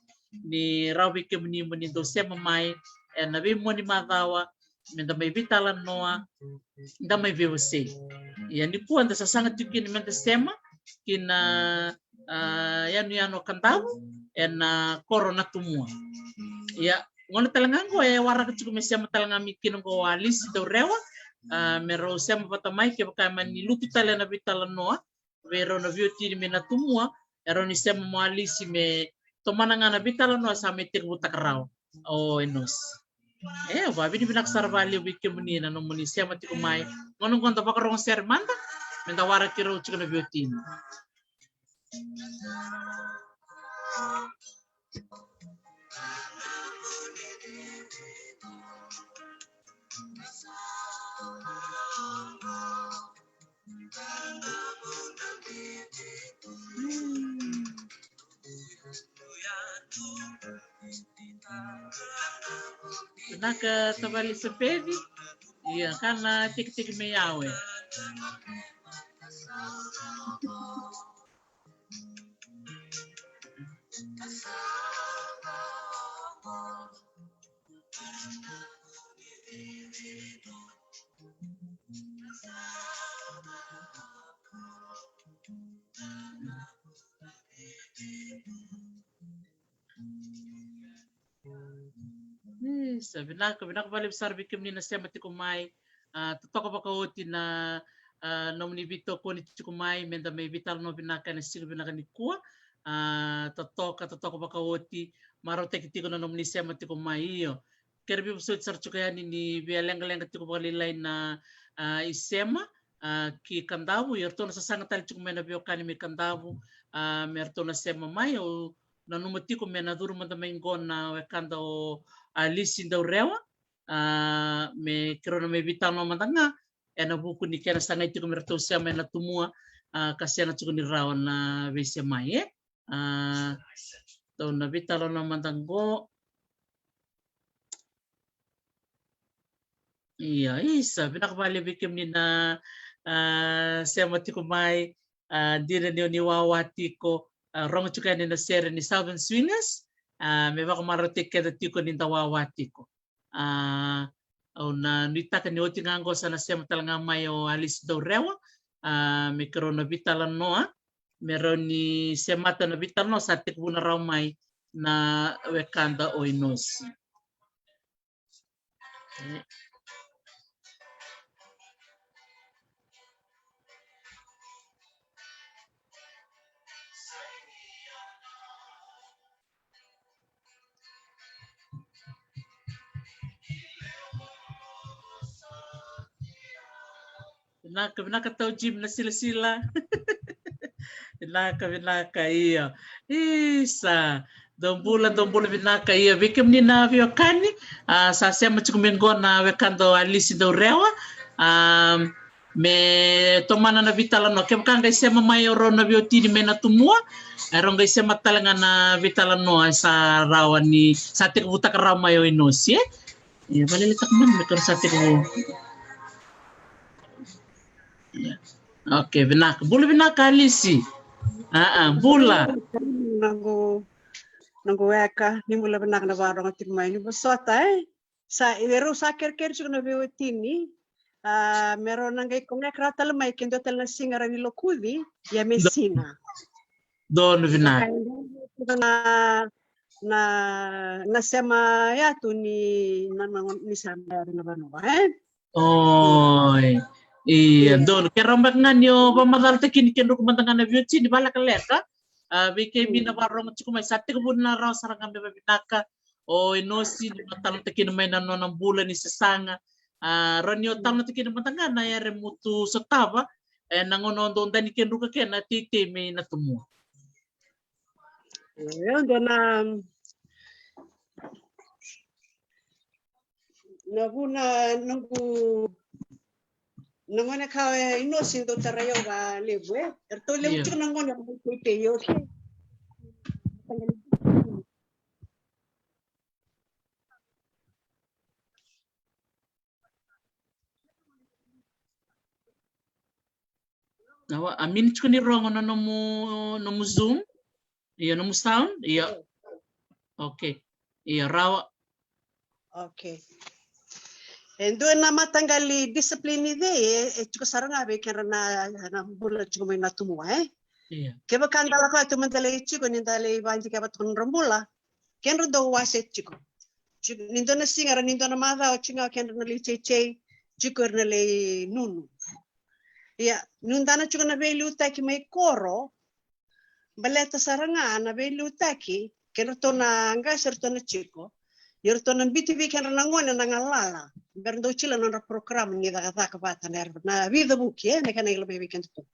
ni rawa vei kemuni mo ni dau sema mai ena veimoni macawa, meda mai veitalanoa, da mai veiwasei. Ia nikua da sasaga tiko kina meda sema ki na, a, yanuyanu o Kadavu, ena koro Natumua. Ia, gona tale ga qo e waraka tiko me sema tale ga mai kina qo o Alisi Daurewa, a, me rau sema vata mai kevaka e mani lutu tale na veitalanoa vei rau na veiwatini mai Natumua, e rau ni sema mai o Alisi me tomana ga na veitalanoa sa mai tekivutaka rawa o Enosi. E, vakavinavinaka sara vakalevu vei kemuni na nomuni sema tiko mai. Gauna qo da vakarogo sere mada, meda waraki rau tiko na veiwatini. Vinaka tavale Isapeci. Ia, ka na tekiteki me yawe. Isa, vinaka, vinaka vakalevu sara vei kemuni na sema tiko mai. A, totoka vakaoti na, a, nomuni veitokoni tiko mai, meda mai veitalanoa vinaka ena siga vinaka nikua. A, totoka, totoka vakaoti, marautaki tiko na nomuni sema tiko mai, io. Kere veivosoti sara tiko yani ni via leqaleqa tiko vakalailai na, a, isema, a, ki Kadavu, ia ratou na sasaga tale tiko mai na veiwekani mai Kadavu, a, me ratou na sema mai, au nanuma tiko me na curu mada mai qo na wekada o Alisi Daurewa, a, me keirau na mai veitalanoa mada ga, ena vuku ni kena sagai tiko me ratou sema ena Tumua, a, ka sega tiko ni rawa na veisemai, e? A, tou na veitalanoa mada qo. Ia, isa, vinaka vakalevu vei kemuni na, a, sema tiko mai, a, dina ni o ni wawa tiko, a, rogo tiko yani na sere ni Southern Swingers, a, me vakamarautaki keda tiko ni da wawa tiko. A, au na nuitaka ni oti ga qo sa na sema tale ga mai o Alisi Daurewa, a, me keirau na veitalanoa, me rau ni semata na veitalanoa sa tekivu na rawa mai na wekada o Inosi. Vinaka, vinaka tau Jim na silasila. Vinaka, vinaka, io. Isa, dou bula, dou bula vinaka, io. Vei kemuni na veiwekani, a, sa sema tiko mai qo na wekada o Alisi Daurewa. A, me tomana na veitalanoa. Kevaka qai sema mai o rau na veiwatini mai na Tumua, e rau qai sema tale ga na veitalanoa, e sa rawa ni, sa tekivutaka rawa mai o Inosi, e? Ia, valele taka mada me keirau sa tekivu. Ia. Okay, vinaka. Bula vinaka, Alisi. A, a, bula. Noqu, noqu weka, ni bula vinaka na vakarogo tiko mai, ni vosota, e? Sa, e rau sa kerekere tiko na veiwatini, a, me rau na qai connect rawa tale mai ke dua tale na siga rau ni lokuci, ia me siga. Donu vinaka. Na, na, na sema yatu ni, na, na, ni sema yatu na vanua, e? Oi. Ia, donu. Keirau beka ga ni o vakamacalataki ni kedrau mada ga na veiwatini vakalekaleka. A, vei kemuni na vakarogo tiko mai, sa tekivu na rawa sara ga me vavinaka o Inosi ni ma talanoataki kina mai na nona bula ni sasaga. A, rau ni o talanoataki kina mada ga na Yaremutu Sotava, e, na gauna o dau dani kedruka kena teitei mai na Tumua. Io, dua na, na vuna noqu, na gone ka o Inosi dau tarai au vakalevu, e. Eratou levu tiko na gone au dau teitei, okay. Rawa, a mini tiko ni rogo na nomu, nomu Zoom. Io, nomu sound. Io. Okay. Io, rawa. Okay. E dua na mataqali discipline cei e, e tiko sara ga vei kedra na, na bula tiko mai na Tumua, e? Io. Kevaka da lako yatu meda lai tiko ni da lai vakadikeva tu na nodra bula, kedra dau wase tiko. Tiko ni dua na siga, ra ni dua na macawa tiko ga o kedra na lai cheche, tiko era na lai nunu. Ia, nuidana tiko na veiliutaki mai koro, baleta sara ga na veiliutaki, kedratou na qase eratou na tiko, ia eratou na biuti vei kedra na gone na galala me ra dau kila na nodra program ni cakacaka vata na, na vica vuki, e, na kena ilo mai vei kedatou.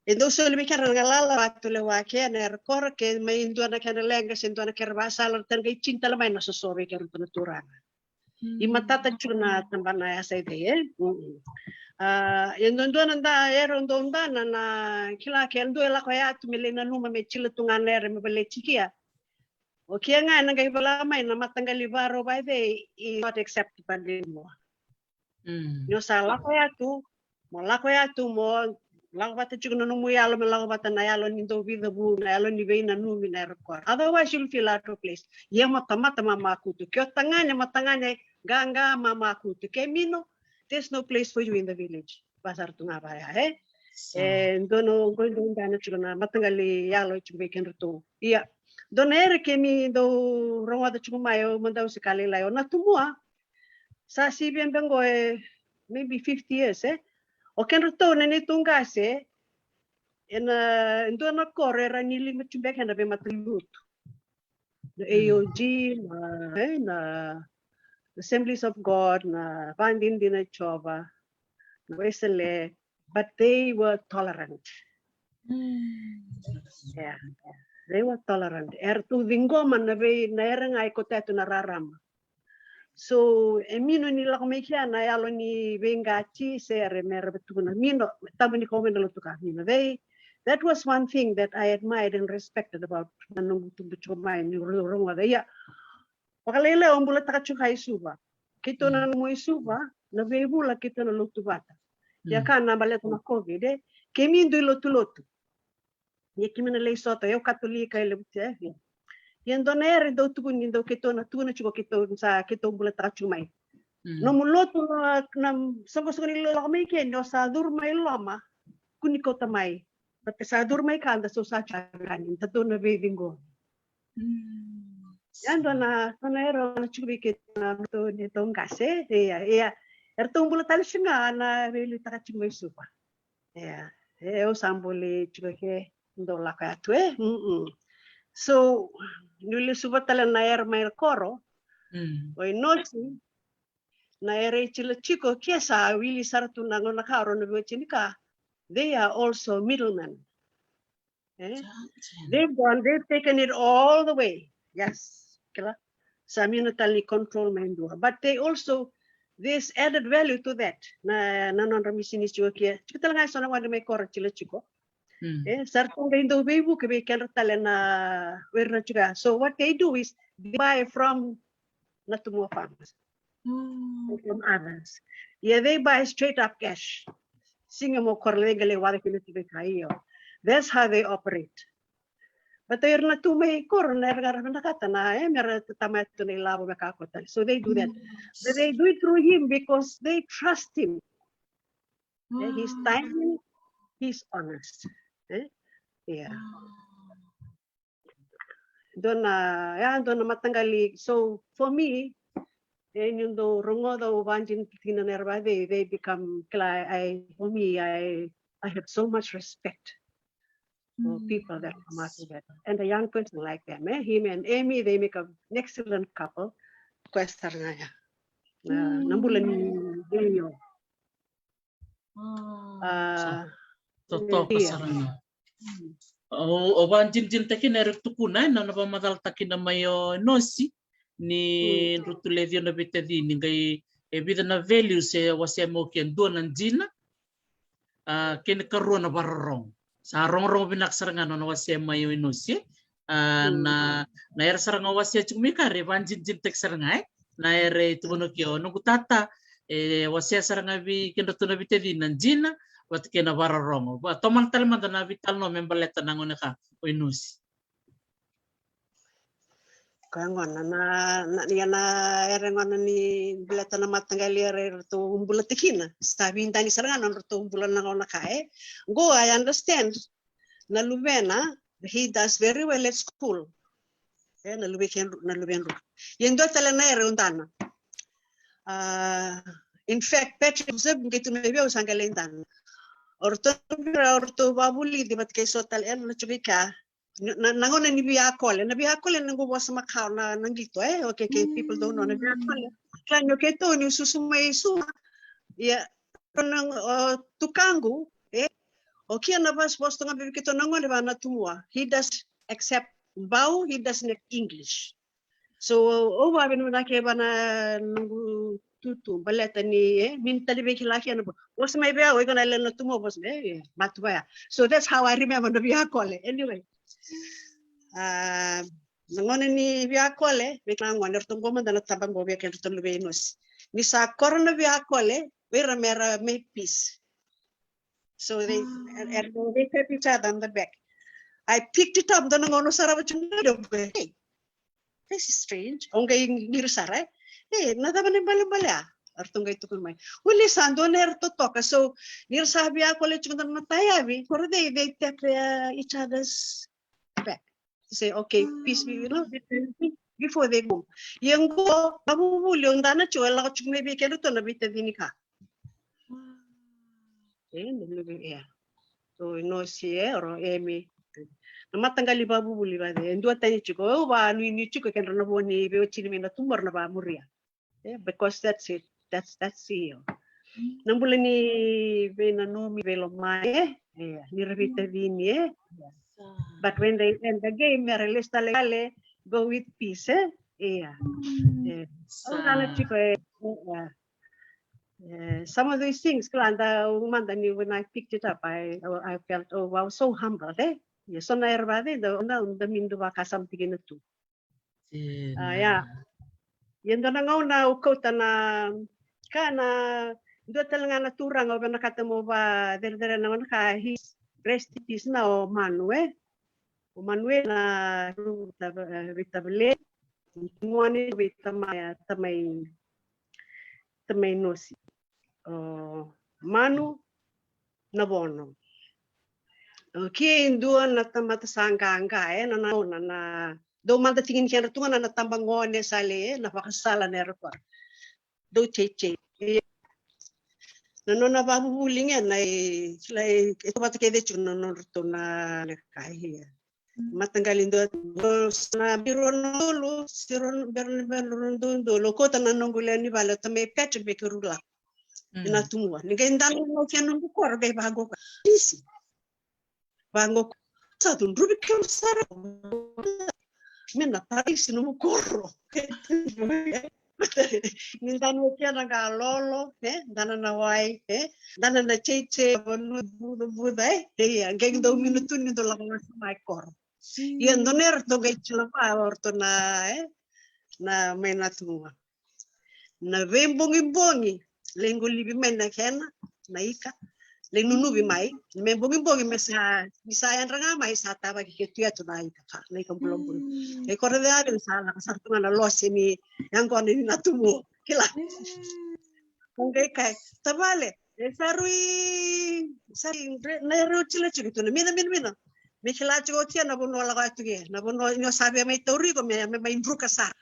E dau soli vei kedra na galala vata tu lewa ke na era koro, ke mai dua na kena leqa se dua na kena vasala, ra tara qai tini tale mai na soso vei kedratou na turaga. I matata tiko na tabana yasa i cei, e? A, e dua, dua na da, era dau dana na kila ke dua e lako yatu me lai nanuma me kila tu ga na era me baleti kia. O kia ga ena qai vola mai na mataqali varau vacei, is not acceptable anymore. Ni o sa lako yatu, mo lako yatu, mo lako vata tiko na nomu yalo, me lako vata na yalo ni dau vica vu, na yalo ni veinanumi, na era koro. Otherwise, you'll feel out of place. Ia mo tamata mamakutu. Ke o tagane, mo tagane qaqa mamakutu. Ke mino, there's no place for you in the village. Vasara tu ga vaya, e? E dua na qo e dau dana tiko na mataqali yalo tiko vei kedratou. Ia, Dua na era kemi dau rogoca tiko mai, o mada au se ka lailai, o Natumua. Sa sivi e beka qo e maybe fifty years, e? O kedratou na neitou qase, ena dua na koro era ni lima tiko beka ena veimatalotu. Na A O G, na, e, na Assemblies of God, na Vadinadina Jova, na Wesele, but they were tolerant. Yeah, yeah. They were tolerant. Eratou ciqoma na vei, na era ga e koto tu na rarama. So, e mino ni lako mai kea na yalo ni veiqati se era me ra tukuna. Mino, tabu ni kau mai na lotu ka mino. They, that was one thing that I admired and respected about na noqu tubu tiko mai ni rogoca. Ia, vakalailai au bulataka tiko ga i Suva. Keitou na nomu i Suva, na veivula keitou na lotu vata. Ia ka na baleta na COVID, e, kemi dui lotulotu. Ia kemi na lai sota, au Katolika, e levu te. Ia dua na era dau tukuni, dau keitou na tukuna tiko keitou sa, keitou bulataka tiko mai. Nomu lotu na, na soqosoqo ni loloko mai ke, ni o sa curu mai loma, kua ni kauta mai. Baleta sa curu mai ka da so sa tiko ga ni, da dau na veiciqomi. Ia dua na, dua na era na tiko vei keitou na, keitou ni tou qase, ia, ia. Eratou bula tale tiko ga na veiliutaka tiko mai Suva. Ia, e, au sa buli tiko ke, dau lako ya tu, e. So, niu lesu vata tale na era mai na koro, o Inosi, na era i Chile tiko, ke sa wili sara tu na gauna ka rau na veiwatini ka, they are also middlemen. E? They've gone, they've taken it all the way. Yes. Kila? Sa mino tale ni control mai dua. But they also, this added value to that. Na, na nodra misini tiko ke. Tiko tale ga e so na gone mai koro Chile tiko. E, sa ratou qai dau veivuke vei kedra tale na, vei ira na tiko ya. So what they do is they buy from Natumua farmers. From others. Yeah, they buy straight up cash. Siga mo koro lai qai lai wale kina tiko ka io. That's how they operate. But ira na tu mai koro na era ga ra vinakata na, e, me ra tatama tu na ilavo me ka ko tale. So they do that. But they do it through him because they trust him. E, he's timely, he's honest. E? Yeah. Dua na, ya, dua na mataqali. So for me, e, niu dau rogoca au vakadinadina na era vacei, they become, kila, I, for me, I, I have so much respect for people that come out of that. And a young person like them, e, him and Amy, they make a, an excellent couple. Koya sara ga ya. Na, na bula ni, ni, A, totoka sara ga. O, o vakadinadinataki na era tukuna, e, na, na vakamacalataki na mai o Inosi, ni drutu le ciwa na veitacini, qai e vica na values e wasea mai o ke, dua na dina, a, kei na karua na vakarorogo. Sa rogorogo vinaka sara ga na nona wasea mai o Inosi, e. A, na, na era sara ga wasea tiko mai ka ra vakadinadinataki sara ga, e. Na era e tukuna ke o noqu tata, e wasea sara ga vei kedratou na veitacini na dina vata kei na vakarorogo. Va, tomana tale mada na veitalanoa me baleta na gone ka o Inosi. Koya gona na, na, ia na era gona ni baleta na mataqali era eratou bula tiko kina. Sa vidani sara ga na nodratou bula na gone ka, e. Qo I understand. Na luvena, he does very well at school. E, na luve ke, na luve dru. Ia dua tale na era o Dana. A, in fact, Patrick Joseph qai tu mai vei au sa qai lai Dana. O ratou bera, o ratou vavulici vata kei so tale, e, na tiko i ka. Na, na gauna ni via kole, na via kole na qu vosa makawa na, na qito, e, okay, okay, people don't know, na via kole. Kila ni o keitou ni susu mai Suva. Ia, na, o, tukaqu, e, o kia na vosa, vosa tu ga vei keitou na gone va Natumua. He does accept vau, he doesn't English. So, au vakavinavinaka vua na noqu tutu, baleta ni, e, me ni talevi kila kina, vosa mai vei au, iko na lewe ni Natumua, vosa mai, e, matu vaya. So that's how I remember na via kole. Anyway. A, na gauna ni via kole, vei kila gone, eratou qo mada na taba qo vei kedratou luve i Inosi. Ni sa koro na via kole, vei ira me ra make peace. So they, and, and they tap each other on the back. I picked it up, dua na gauna sarava tiko, hey, this is strange. Au qai qiri sara, e. E, na cava na ibalebale ya? Eratou qai tukuna mai. Wili sa dua na era totoka. So, ni ra sa via kole tiko na matayavi, koro they, they tap, uh, each other's back. Say, okay, peace, you know, before they go. Ia qo, na vuvuli o dana tiko, e lako tiko mai vei kedratou na veitacini ka. E, na luve, e. So, Inosi, e, ro Emi. Na mataqali vavuvuli vade, e dua tani tiko, au vanuinui tiko, kedra na vo ni veiwatini mai na tubu, ra na vamuria. E, because that's it. That's, that's it. Na bula ni veinanumi, veilomani, e, e, ni ra veitacini, e. But when they end the game, era lesu tale, go with peace, e. E, e. Sa. Au na tiko, e, e, e. E, some of these things, kila, da, au mada ni, when I picked it up, I, I felt, oh, I was so humbled, e. Ia, so na era vade, da, da, da mi dau vakasama tiko kina tu. A, ia. Ia, dua na gauna au kauta na ka, na dua tale ga na turaga au vinakata mo vacerecerena na gauna ka, his rest in peace na o Manu, e. O Manu, e, na Rita, Rita Vele, gone vei tamai, tamai, tamai Nosi. O Manu Navono. Okay, dua na tamata sa qaqa, e, na, na, na, na, dau mada tiki ni kedra tu ga na, na tabagone sa le, e, na vakasala na era kora. Dau cheche. Ia. Na nona vavuvuli ga na, e, kila, e, e tu vata kece tiko na nodratou na, na ka, ia. Mataqali dua, na biro na dolu, siro na biro na biro na dolu, dolu. Kota na noqu lewe ni vale, tamai Petra, vei keirau lako. Mm. Ina tumua. Ni qai dana na kena noqu koro, qai vaqo ka. Isi. Vaqo ka. Sa tu druvi keirau sara. Me na parisi nomu koro. Ni dana kena ga lolo, e? Dana na wai, e? Dana na cheche, vanua buda buda, e? Ia, qai dau minutu ni dau lako mai koro. Ia, dua na era ratou qai kila va o ratou na, e? Na mai na tumua. Na veibogibogi, lai qolivi mai na kena, na ika, lai nunuvi mai, me bogibogi me sa, ni sa yadra ga mai sa tavaki ke tu yatu na ika ka, na ika bulabula. Mm. E koro de ave sa lako sara tu ga na lose ni yaqona ni na tumu. Kila. Mm. Ko qai kai, tavale, e sa rui, sa rui, na rui tila tiko tu na mina, mina, mina. Me kila tiko o tia na vanua lako yatu ke, na vanua ni o sa via mai tauri iko, me, me mai druka sara.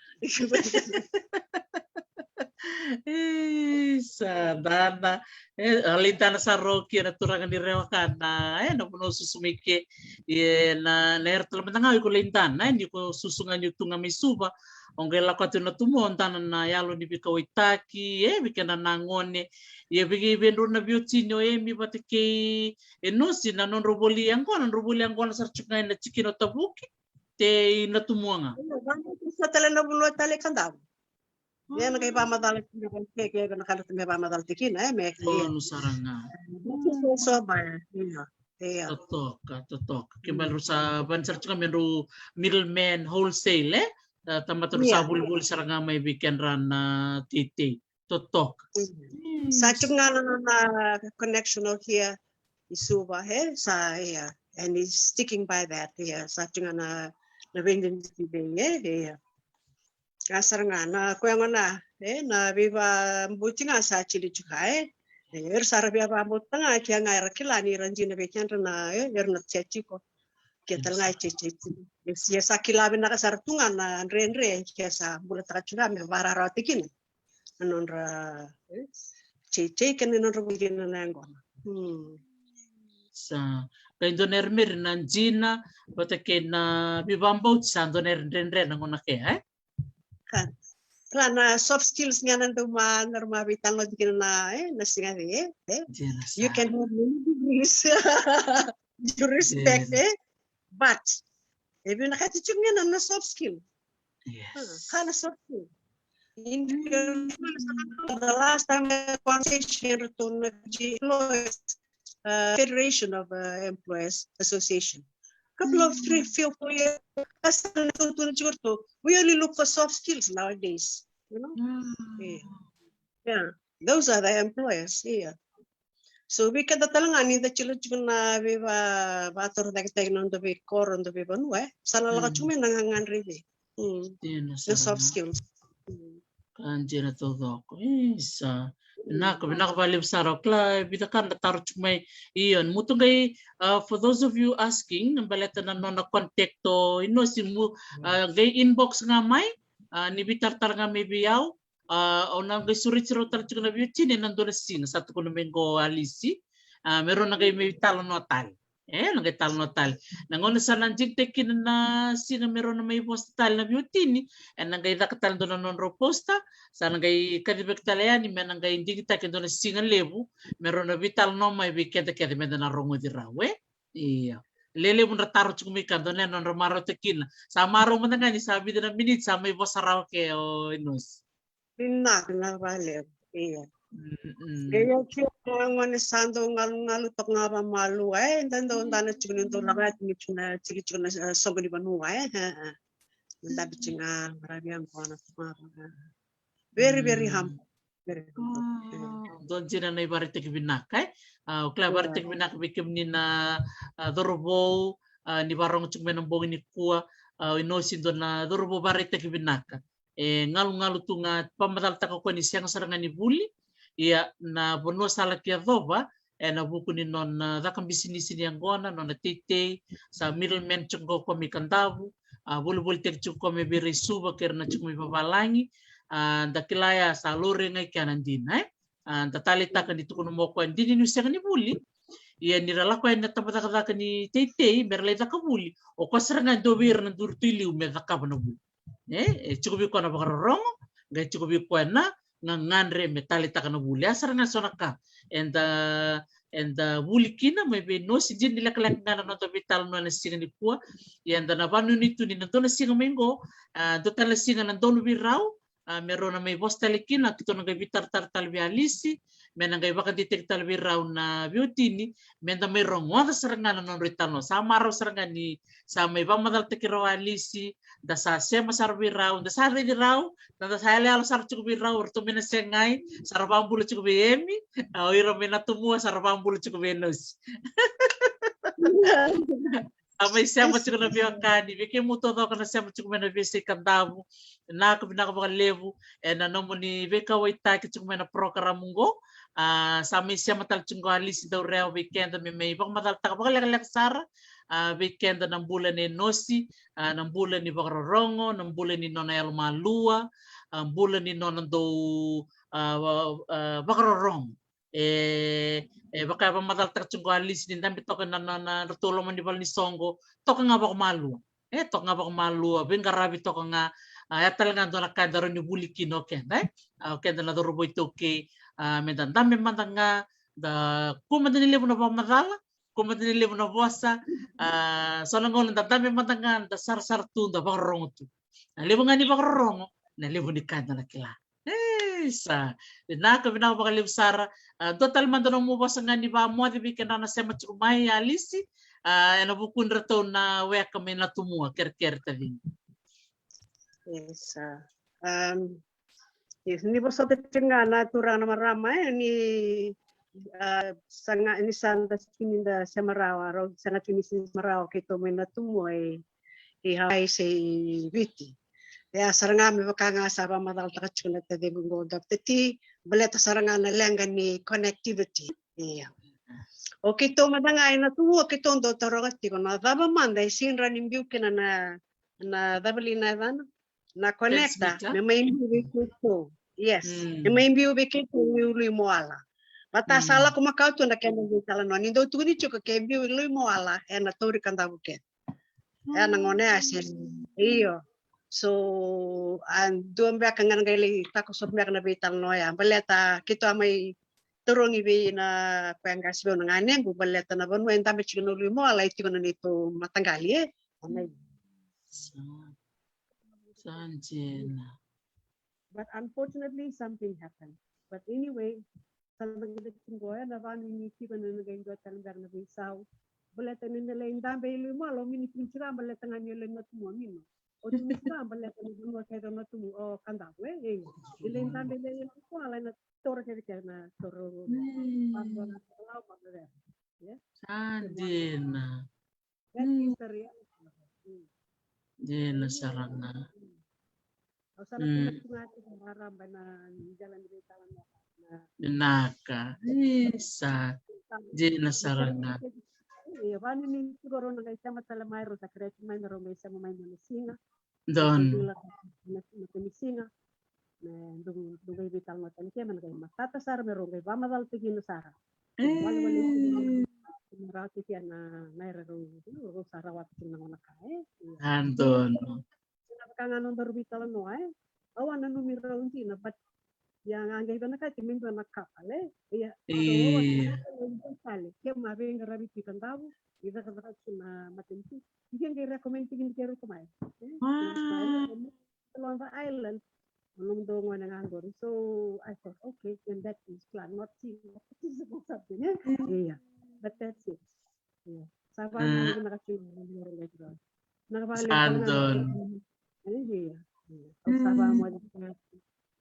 Isa, dana. E, a lai dana sara o kia na turaga ni Rewa ka na, e, na vanua susu mai ke. E, na, na era tala mada ga o iko lai dana, e, ni ko susu ga ni tu ga mai Suva. O qai lako atu na tumu, o dana na yalo ni veikauwaitaki, e, vei keda na gone. Ia vei, vei drau na veiwatini o Emi vata kei Enosi na nodrau voli yaqona, nodrau voli yaqona sara tiko ga ena tikina o Tavuki. Tei na tumu ga. Sa tale na vanua tale ka dau. Ia na qai vakamacala tiko na keke, na ka me vakamacala tiko kina, e, me. Tonu sara ga. So, so, ba, ia. Ia. Totoka, totoka. Ke bale rau sa vani sara tiko me drau middleman wholesale, e? Ta-, tamata rau sa volivoli sara ga mai vei kedra na teitei. Totoka. Mm. Sa tiko ga na, na, na connection o kia i Suva, e? Sa, ia. And he's sticking by that, ia. Sa tiko ga na, na veidinadinati, e? Ia. Ka sara ga na koya gona, e, na veivabauti ga sa tili tiko, e. E, era sa ra via vabauta ga, kia ga era kila ni ra dina vei kedra na, e, era na tia tiko. Kia tale ga e tia, tia tiko. E, ia sa kila vinaka sara tu ga na dredre, kia sa bulataka tiko ga me vararawataki kina na nodra, e, tia, tia kei na nodra vuli kina na yaqona. Hmm. Sa, ka e dua na era meri na dina, vata kei na veivabauti sa dua na era dredre na gona kea, e? Ka. Kila na soft skills ga na dau ma, na rau ma veitalanoa tiko kina na, e, na siga vei, e, e. Dina sa. You can have many degrees. You respect, e. But, e vinakati tiko ga na, na soft skill. Yes. Ka na soft skill. In the last time I conversation to na G L O S, uh, Federation of, uh, Employers Association. Couple of three, few, four years, we only look for soft skills nowadays, you know? Mm. Yeah. Yeah. Those are the employers, yeah. So, vei keda tale ga ni da tila tiko na veiva, vatorocaketaki na noda veikoro, noda veivanua, e. Sa na lako tiko mai na gagadre vei. Mm. Dina sara. The soft skills. Mm. Ka dina taucoko. Isa. Vinaka, vinaka vakalevu sara. O kila e vica ka na taro tiko mai. Io, ni mutu qai, uh, for those of you asking, baleta na nona contact o Inosi, mu, uh, qai inbox ga mai, uh, ni veitaratara ga mai vei au. Uh, au na qai sureti rau tale tiko na veiwatini ena dua na siga, sa tukuna mai qo o Alisi. Uh, me rau na qai mai talanoa tale. E, na qai talanoa tale. Na gauna sa na digitaki kina na siga me rau na mai vosa tale na veiwatini, ena qai caka tale dua na nodrau posta, sa na qai kacivaki tale yani me na qai digitaki dua na siga levu me rau na veitalanoa mai vei keda kece me da na rogoci rau, e? Ia. Lelevu dra taro tiko mai ka dua na nodra marautaki kina. Sa marau mada ga ni sa vica na miniti sa mai vosa rawa ke o Inosi. Vinaka, vinaka vakalevu. Ia. Mm, mm. Ia, kila na gone sa dau galugalu toka ga vamalua, e, da dau dana tiko ni dau lako yani tiko na tiki tiko na, e, soqo ni vanua, e, e, e. Dabe tiko ga, maravi yaqona toka ga. Very, very humble. Very humble. Mm. Dua dina na ivakaraitaki vinaka, e. A, o kila, ivakaraitaki vinaka vei kemuni na, a, cauravou, a, ni vakarogo tiko mai na bogi nikua, a, o Inosi dua na cauravou vakaraitaki vinaka. E galugalu tu ga, vakamacalataka o koya ni sega sara ga ni vuli. Ia na vanua sa laki yacova ena vuku ni nona caka bisinisi ni yaqona, nona teitei, sa middleman tiko qo o koya mai Kadavu, a, volivolitaki tiko o koya mai vei ira i Suva kei ira na tiko mai vavalagi. A, da kila ya sa laurai ga i kea na dina, e? A, da taleitaka ni tukuna mai o koya, dina niu sega ni vuli. Ia ni ra lako yani na tabacakacaka ni teitei me ra lai caka vuli, o koya sara ga e dua vei ira na duri tu i liu me cakava na vuli. E, e tiko vei koya na vakarorogo, qai tiko vei koya na gagadre me taleitaka na vuli. A sara ga so na ka eda, eda vuli kina mai vei Inosi, dina ni lekaleka ga na noda veitalanoa ena siga nikua. Ia eda na vakanuinui tu ni na dua na siga mai qo, a, dua tale na siga na donu vei rau, a, me rau na mai vosa tale kina, keitou na qai veitaratara tale vei Alisi me na qai vakadeitaki tale vei rau na veiwatini, me da mai rogoca sara ga na nodrau italanoa. Sa marau sara ga ni sa mai vakamacalataki rau o Alisi, da sa sema sara vei rau, da sa raici rau, da, da sa yaloyalo sara tiko vei rau, o ratou mai Nasegai sa ra vakabula tiko vei Emi, a, o ira mai Natumua sa ra vakabula tiko vei Inosi. Sa mai sema tiko na veiwekani, vei kemuni taucoko na sema tiko mai na veiyasai Kadavu, vinaka, vinaka vakalevu ena nomuni veikauwaitaki tiko mai na porokaramu qo. A, sa mai sema tale tiko qo o Alisi Daurewa vei keda me mai vakamacalataka vakalekaleka sara, a, vei keda na bula nei Inosi, a, na bula ni vakarorogo, na bula ni nona yalomalua, a, bula ni nona dau, a, va-, a, vakarorogo. E, e vaka e vakamacalataka tiko qo o Alisi ni dabe toka na, na, na nodratou loma ni vale ni soqo, toka ga vakamalua. E, toka ga vakamalua, veiqaravi toka ga, a, e tale ga dua na ka eda rawa ni vuli kina o keda, e? A, o keda na cauravou iTaukei, a, me da dabe mada ga, da kua mada ni levu na vakamacala, kua mada ni levu na vosa, a, so na gauna da dabe mada ga, da sarasara tu, da vakarorogo tu. Na levu ga ni vakarorogo, na levu ni ka eda na kila. E, sa vinaka, vinaka vakalevu sara. A, dua tale mada nomu vosa ga ni vakamoce vei keda na sema tiko mai, Alisi, a, ena vuku ni ratou na weka mai Natumua, kerekere taciqu. Isa. Um, yes, ni vosota tiko ga na turaga na marama, e, ni, a, sa ga, ni sa da tiko ni da sema rawa, rau sa ga tiko ni sema rawa keitou mai Natumua, e, i Hawaii se i Viti. Ia sara ga me vaka ga sa vakamacalataka tiko na taciqu qo, Doctor T, baleta sara ga na leqa ni connectivity. Ia. O keitou mada ga e Natumua, keitou dau taroga tiko na cava mada e sega ni biu kina na, na cava li na yacana? Na connector, transmitter, me mai biu vei keitou. Yes. Mm. Me mai biu vei keitou i Luimoala. Vata sa lako makawa tu na kena veitalanoa. Ni dau tukuni tiko ke biu i Luimoala, ena tauri Kadavu kece. E, na gone ya se. Io. So, a dua beka ga na qai lai takoso beka na veitalanoa ya. Baleta keitou a mai tarogi vei na koya qase vei au na ganequ, baleta na vanua e dabe tiko na Luimoala e tiko na neitou mataqali, e? Sa, sa dina. But unfortunately, something happened. But anyway, sa na qai tiko ya na vakanuinui tiko na qai dua tale beka na veisau. Baleta ni na lai dabe i Luimoala, o Mini tiko ga baleta ga ni o lai Natumua, Mini. O tiko ga baleta ni vanua kece o Natumua, o Kadavu, e, e. Ni lai dabe i Luimoala, na toro kece kece na toro. Mm. Sa dina. That is the reality. Mm. Dina sara ga. Au sa na tukuna tiko raraba na jala ni veitalanoa. Vinaka. Isa. Dina sara na. Io, vani ni tiko rau na qai sema tale mai, rau sa kereti mai me rau qai sema mai na siga. Donu. Na, na, na siga. Me dou, dou qai veitalanoa tani ke, me na qai matata sara, me rau qai vamacala tiko kina sara. E. Vale, vale, me rau tiko na, na era rau, rau sa rawata tiko na gona ka, e. Ia. A, donu. Na vaka ga nodaru veitalanoa, e. Au a nanumi rau dina, but ia ga qai vinakati me dua na couple, e. Ia. Io. Tale, ke ma veiqaravi tiko Kadavu, i cakacaka tu na maternity. I ke qai recommend tiko ni ke rau mai. E. Wow. Tale, on the island. O nomudou gone ga qori. So I thought, okay, then that is plan, not see what is about something, e? Mm. Ia. But that's it. Ia. Sa va, mm, na ka tu na ka tu na ka va. Sa donu. Ia. Ia. Sa va mo,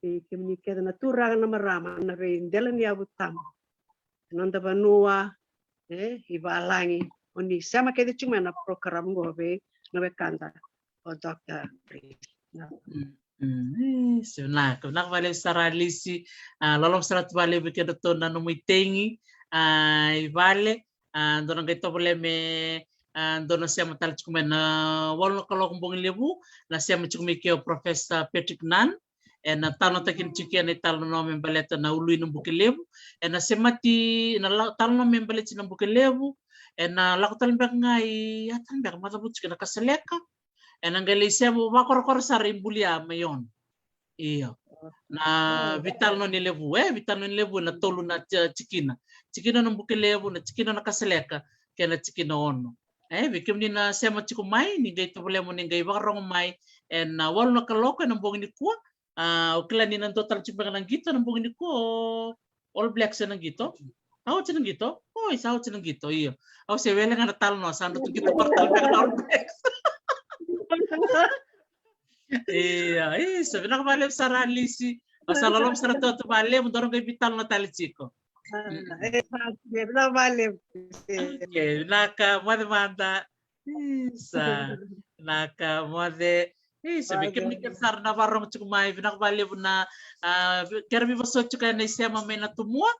e, kemuni kece na turaga na marama na veidelaniyavu tabu. Noda vanua, e, i valagi. O ni sema kece tu mai na program qo vei na wekada. O Doctor Bree. Mm, mm. E, so vinaka, vinaka vakalevu sara Alisi. A, loloma sara tu vakalevu vei kedratou na nomu itegi. A, i vale, a, dou na qai tovolea me, a, dou na sema tale tiko mai na walu na kaloko bogi levu, na sema tiko mai ke o Professor Patrick Nunn. E na talanoataki tiko ke na italanoa me baleta na ului na buke levu. E na semati na la-, talanoa me baleti na buke levu. E na lako tale beka ga i, a, tale beka macavuti ke na kasaleka. E na qai lai sema vakakorokoro sara i bulia mai ono. Io. Na veitalanoa ni levu, e, veitalanoa ni levu na tolu na ti-, tikina. Tikina na buke levu, na tikina na kasaleka, kei na tikina ono. E, vei kemuni na sema tiko mai, ni qai tovolea mo ni qai vakarogo mai, e na walu na kaloko, e na bogi nikua, a, au kila ni na dua tale tiko beka na qito, na bogi nikua, o All Blacks e na qito. A oti na qito? Oi, sa oti na qito, io. Au se wele ga na talanoa, sa dua tu qito para tale beka na All Blacks. Ia, isa, vinaka vakalevu sara Alisi. Au sa loloma sara tu vakalevu, dou na qai veitalanoa tale tiko. A, e, sa, e, vinaka vakalevu. Okei, vinaka, moce mada. Isa, vinaka, moce. Isa, vei kemuni kece sara na vakarorogo tiko mai, vinaka vakalevu na, a, kera veivosoti tiko na isema mai na Tumua.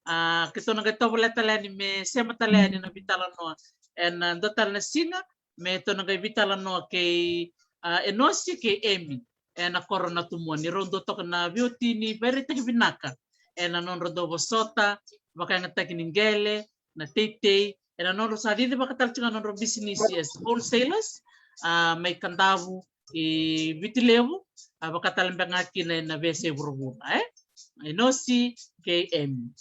A, keitou na qai tovolea tale yani me sema tale yani na veitalanoa e na dua tale na siga, me tou na qai veitalanoa kei, a, Enosi kei Emi e na koro Natumua, ni rau dau toka na veiwatini veiraitaki vinaka e na nodra dau vosota, vakayagataki ni qele, na teitei, e na nodra sa cicivaka tale tiko ga nodra bisinisi as wholesalers, a, mai Kadavu i Viti Levu, a, vaka tale beka ga kina e na veiyasai vuravura, e? Enosi kei Emi.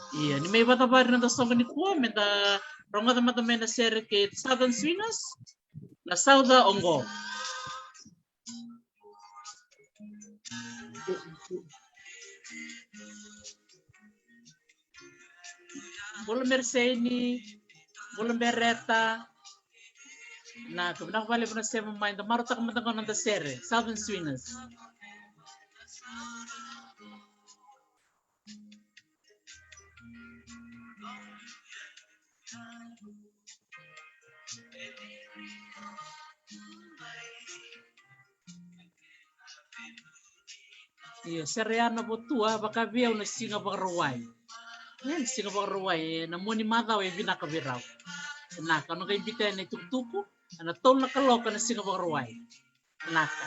Ia, ni mai vakacavari na noda soqo nikua, me da rogoca mada mai na sere kei Southern Swingers, na Sauca Oqo. Bula Mereseini, bula Bereta. Na, vinaka vakalevu na sema mai, da marautaka mada ga na noda sere, Southern Swingers. Io, sere ya na votua, vaka vei au na Siga Vakarauwai. E, na Siga Vakarauwai, e, na mua ni macawa e vinaka vei rau. Vinaka, au na qai biuta yani na itukutuku, e na tolu na kaloko na Siga Vakarauwai. Vinaka.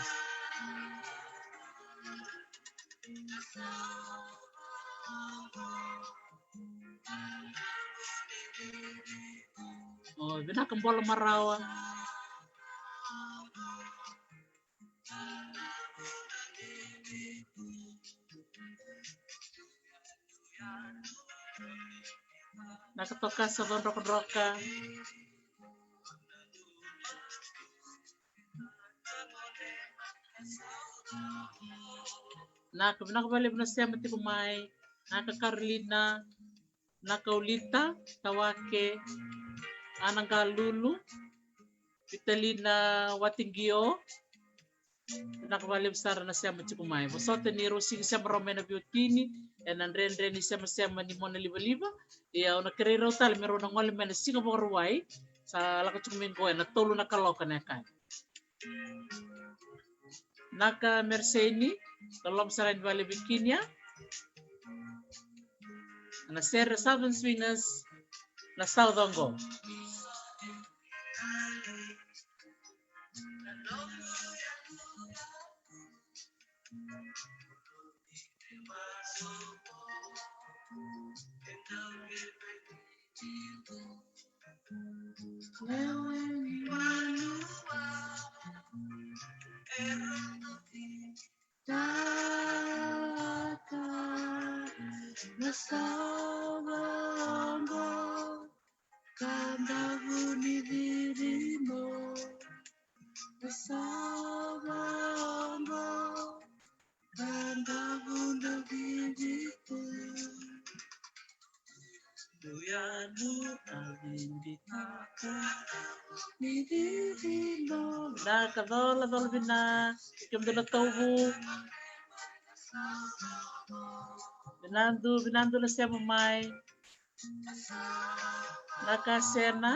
O, vinaka Bola Marawa. Vinaka Tokasa Codrokadroka. Vinaka, vinaka vakalevu na sema tiko mai. Vinaka Karolina, vinaka Ulita Tawake, Ana Qalulu, Vitalina Watiqio. Vinaka vakalevu sara na sema tiko mai. Vosota ni rau sigi sema rau mai na veiwatini, e na dredre ni semasema ni mona livaliva. Ia au na kerei rau tale me rau na gole mai na Siga Vakarauwai. Sa lako tiko mai qo e na tolu na kaloko na yakavi. Vinaka Mereseini, loloma sara yani vakalevu i Kinia. Na sere Southern Swingers, na sauca oqo. Taka na sauca oqo, kadavu ni virino. Na sauca oqo, kadavu na virito. Vinaka, colacola vina, kemudou na tauvu. Vinaka, vinaka na sema mai. Na ka sena.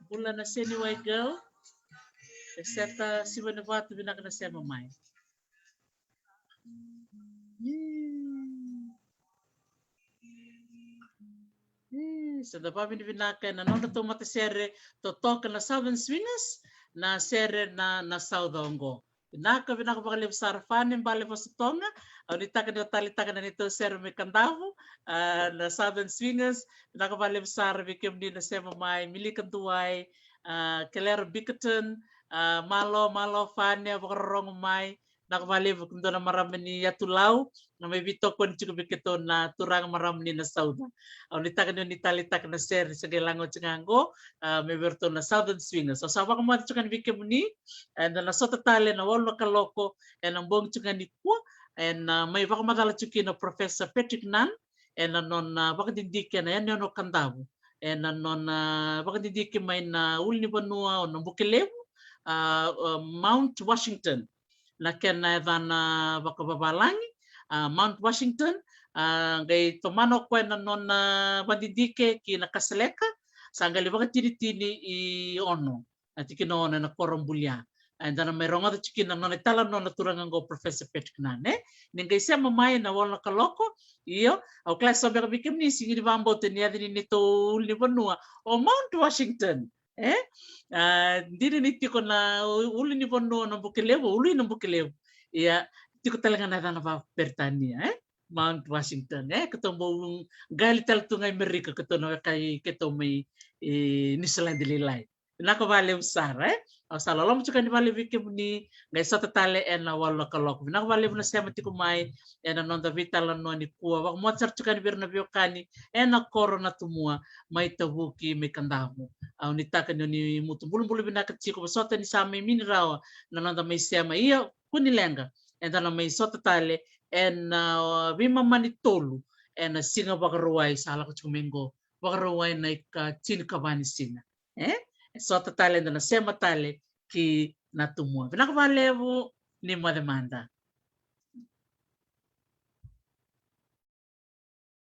Bula na Seniwai girl. E seta siva ni vatu, vinaka na sema mai. Ii, ii, sa da vavinavinaka ena nodratou matasere totoka na Southern Swingers, na sere na, na sauca oqo. Vinaka, vinaka vakalevu sara Fane Bale Vosa Toga. Au nuitaka ni o taleitaka na neitou sere mai Kadavu, ah, na Southern Swingers. Vinaka vakalevu sara vei kemuni na sema mai, Milika Duwai, ah, Kelera Bickerton, ah, malo, malo Fane, vakarorogo mai. Vinaka vakalevu kemudou na marama ni Yatu Lau, na mai veitokoni tiko vei keitou na turaga marama ni na sauca. Au nuitaka ni o ni taleitaka na sere ni se qai laga oti ga oqo, ah, mai vei iratou na Southern Swingers. Au sa vakamoce tiko ga ni vei kemuni, eda na sota tale ena walu na kaloko ena bogi tiko ga nikua, ena mai vakamacala tiko kina o Professor Patrick Nunn ena nona vakadidike ena yanuyanu o Kadavu, ena nona vakadidike mai na ulunivanua o Nabukelevu, ah, ah, Mount Washington na kena yacana vakavavalagi, ah, Mount Washington. Ah, qai tomana o koya na nona vakadidike ki Nakasaleka, sa qai lai vakatinitini i Ono, na tikina o Ono ena koro o Bulia. Eda na mai rogoca tiko kina na nona italanoa na turaga oqo Professor Patrick Nunn, e? Ni qai sema mai ena walu na kaloko. Io, au kila e so beka vei kemuni sega ni vakabauta ni yaca ni neitou ulunivanua o Mount Washington, e? Ah, dina ni tiko na u-, ulunivanua o Nabukelevu, ulu i Nabukelevu. Ia, tiko tale ga na yacana vakaperitania, e? Mount Washington, e? Keitou bau qali tale tu ga i Merika, keitou na weka i, keitou mai, e, Niusiladi lailai. Vinaka vakalevu sara, e? Au sa loloma tiko yani vakalevu vei kemuni, qai sota tale ena walu na kaloko. Vinaka vakalevu na sema tiko mai ena noda veitalanoa nikua. Vakamoce sara tiko yani vei ira na veiwekani ena koro o Natumua, mai Tavuki, mai Kadavu. Au nuitaka ni o ni mutu bulubulu vinaka tiko, vosota ni sa mai mini rawa na noda mai sema. Ia, kua ni leqa, eda na mai sota tale ena, ah, veimama ni tolu ena siga Vakarauwai sa lako tiko mai oqo, Vakarauwai na ikatinikava ni siga. E? E sota tale, eda na sema tale ki Natumua. Vinaka vakalevu, ni moce mada.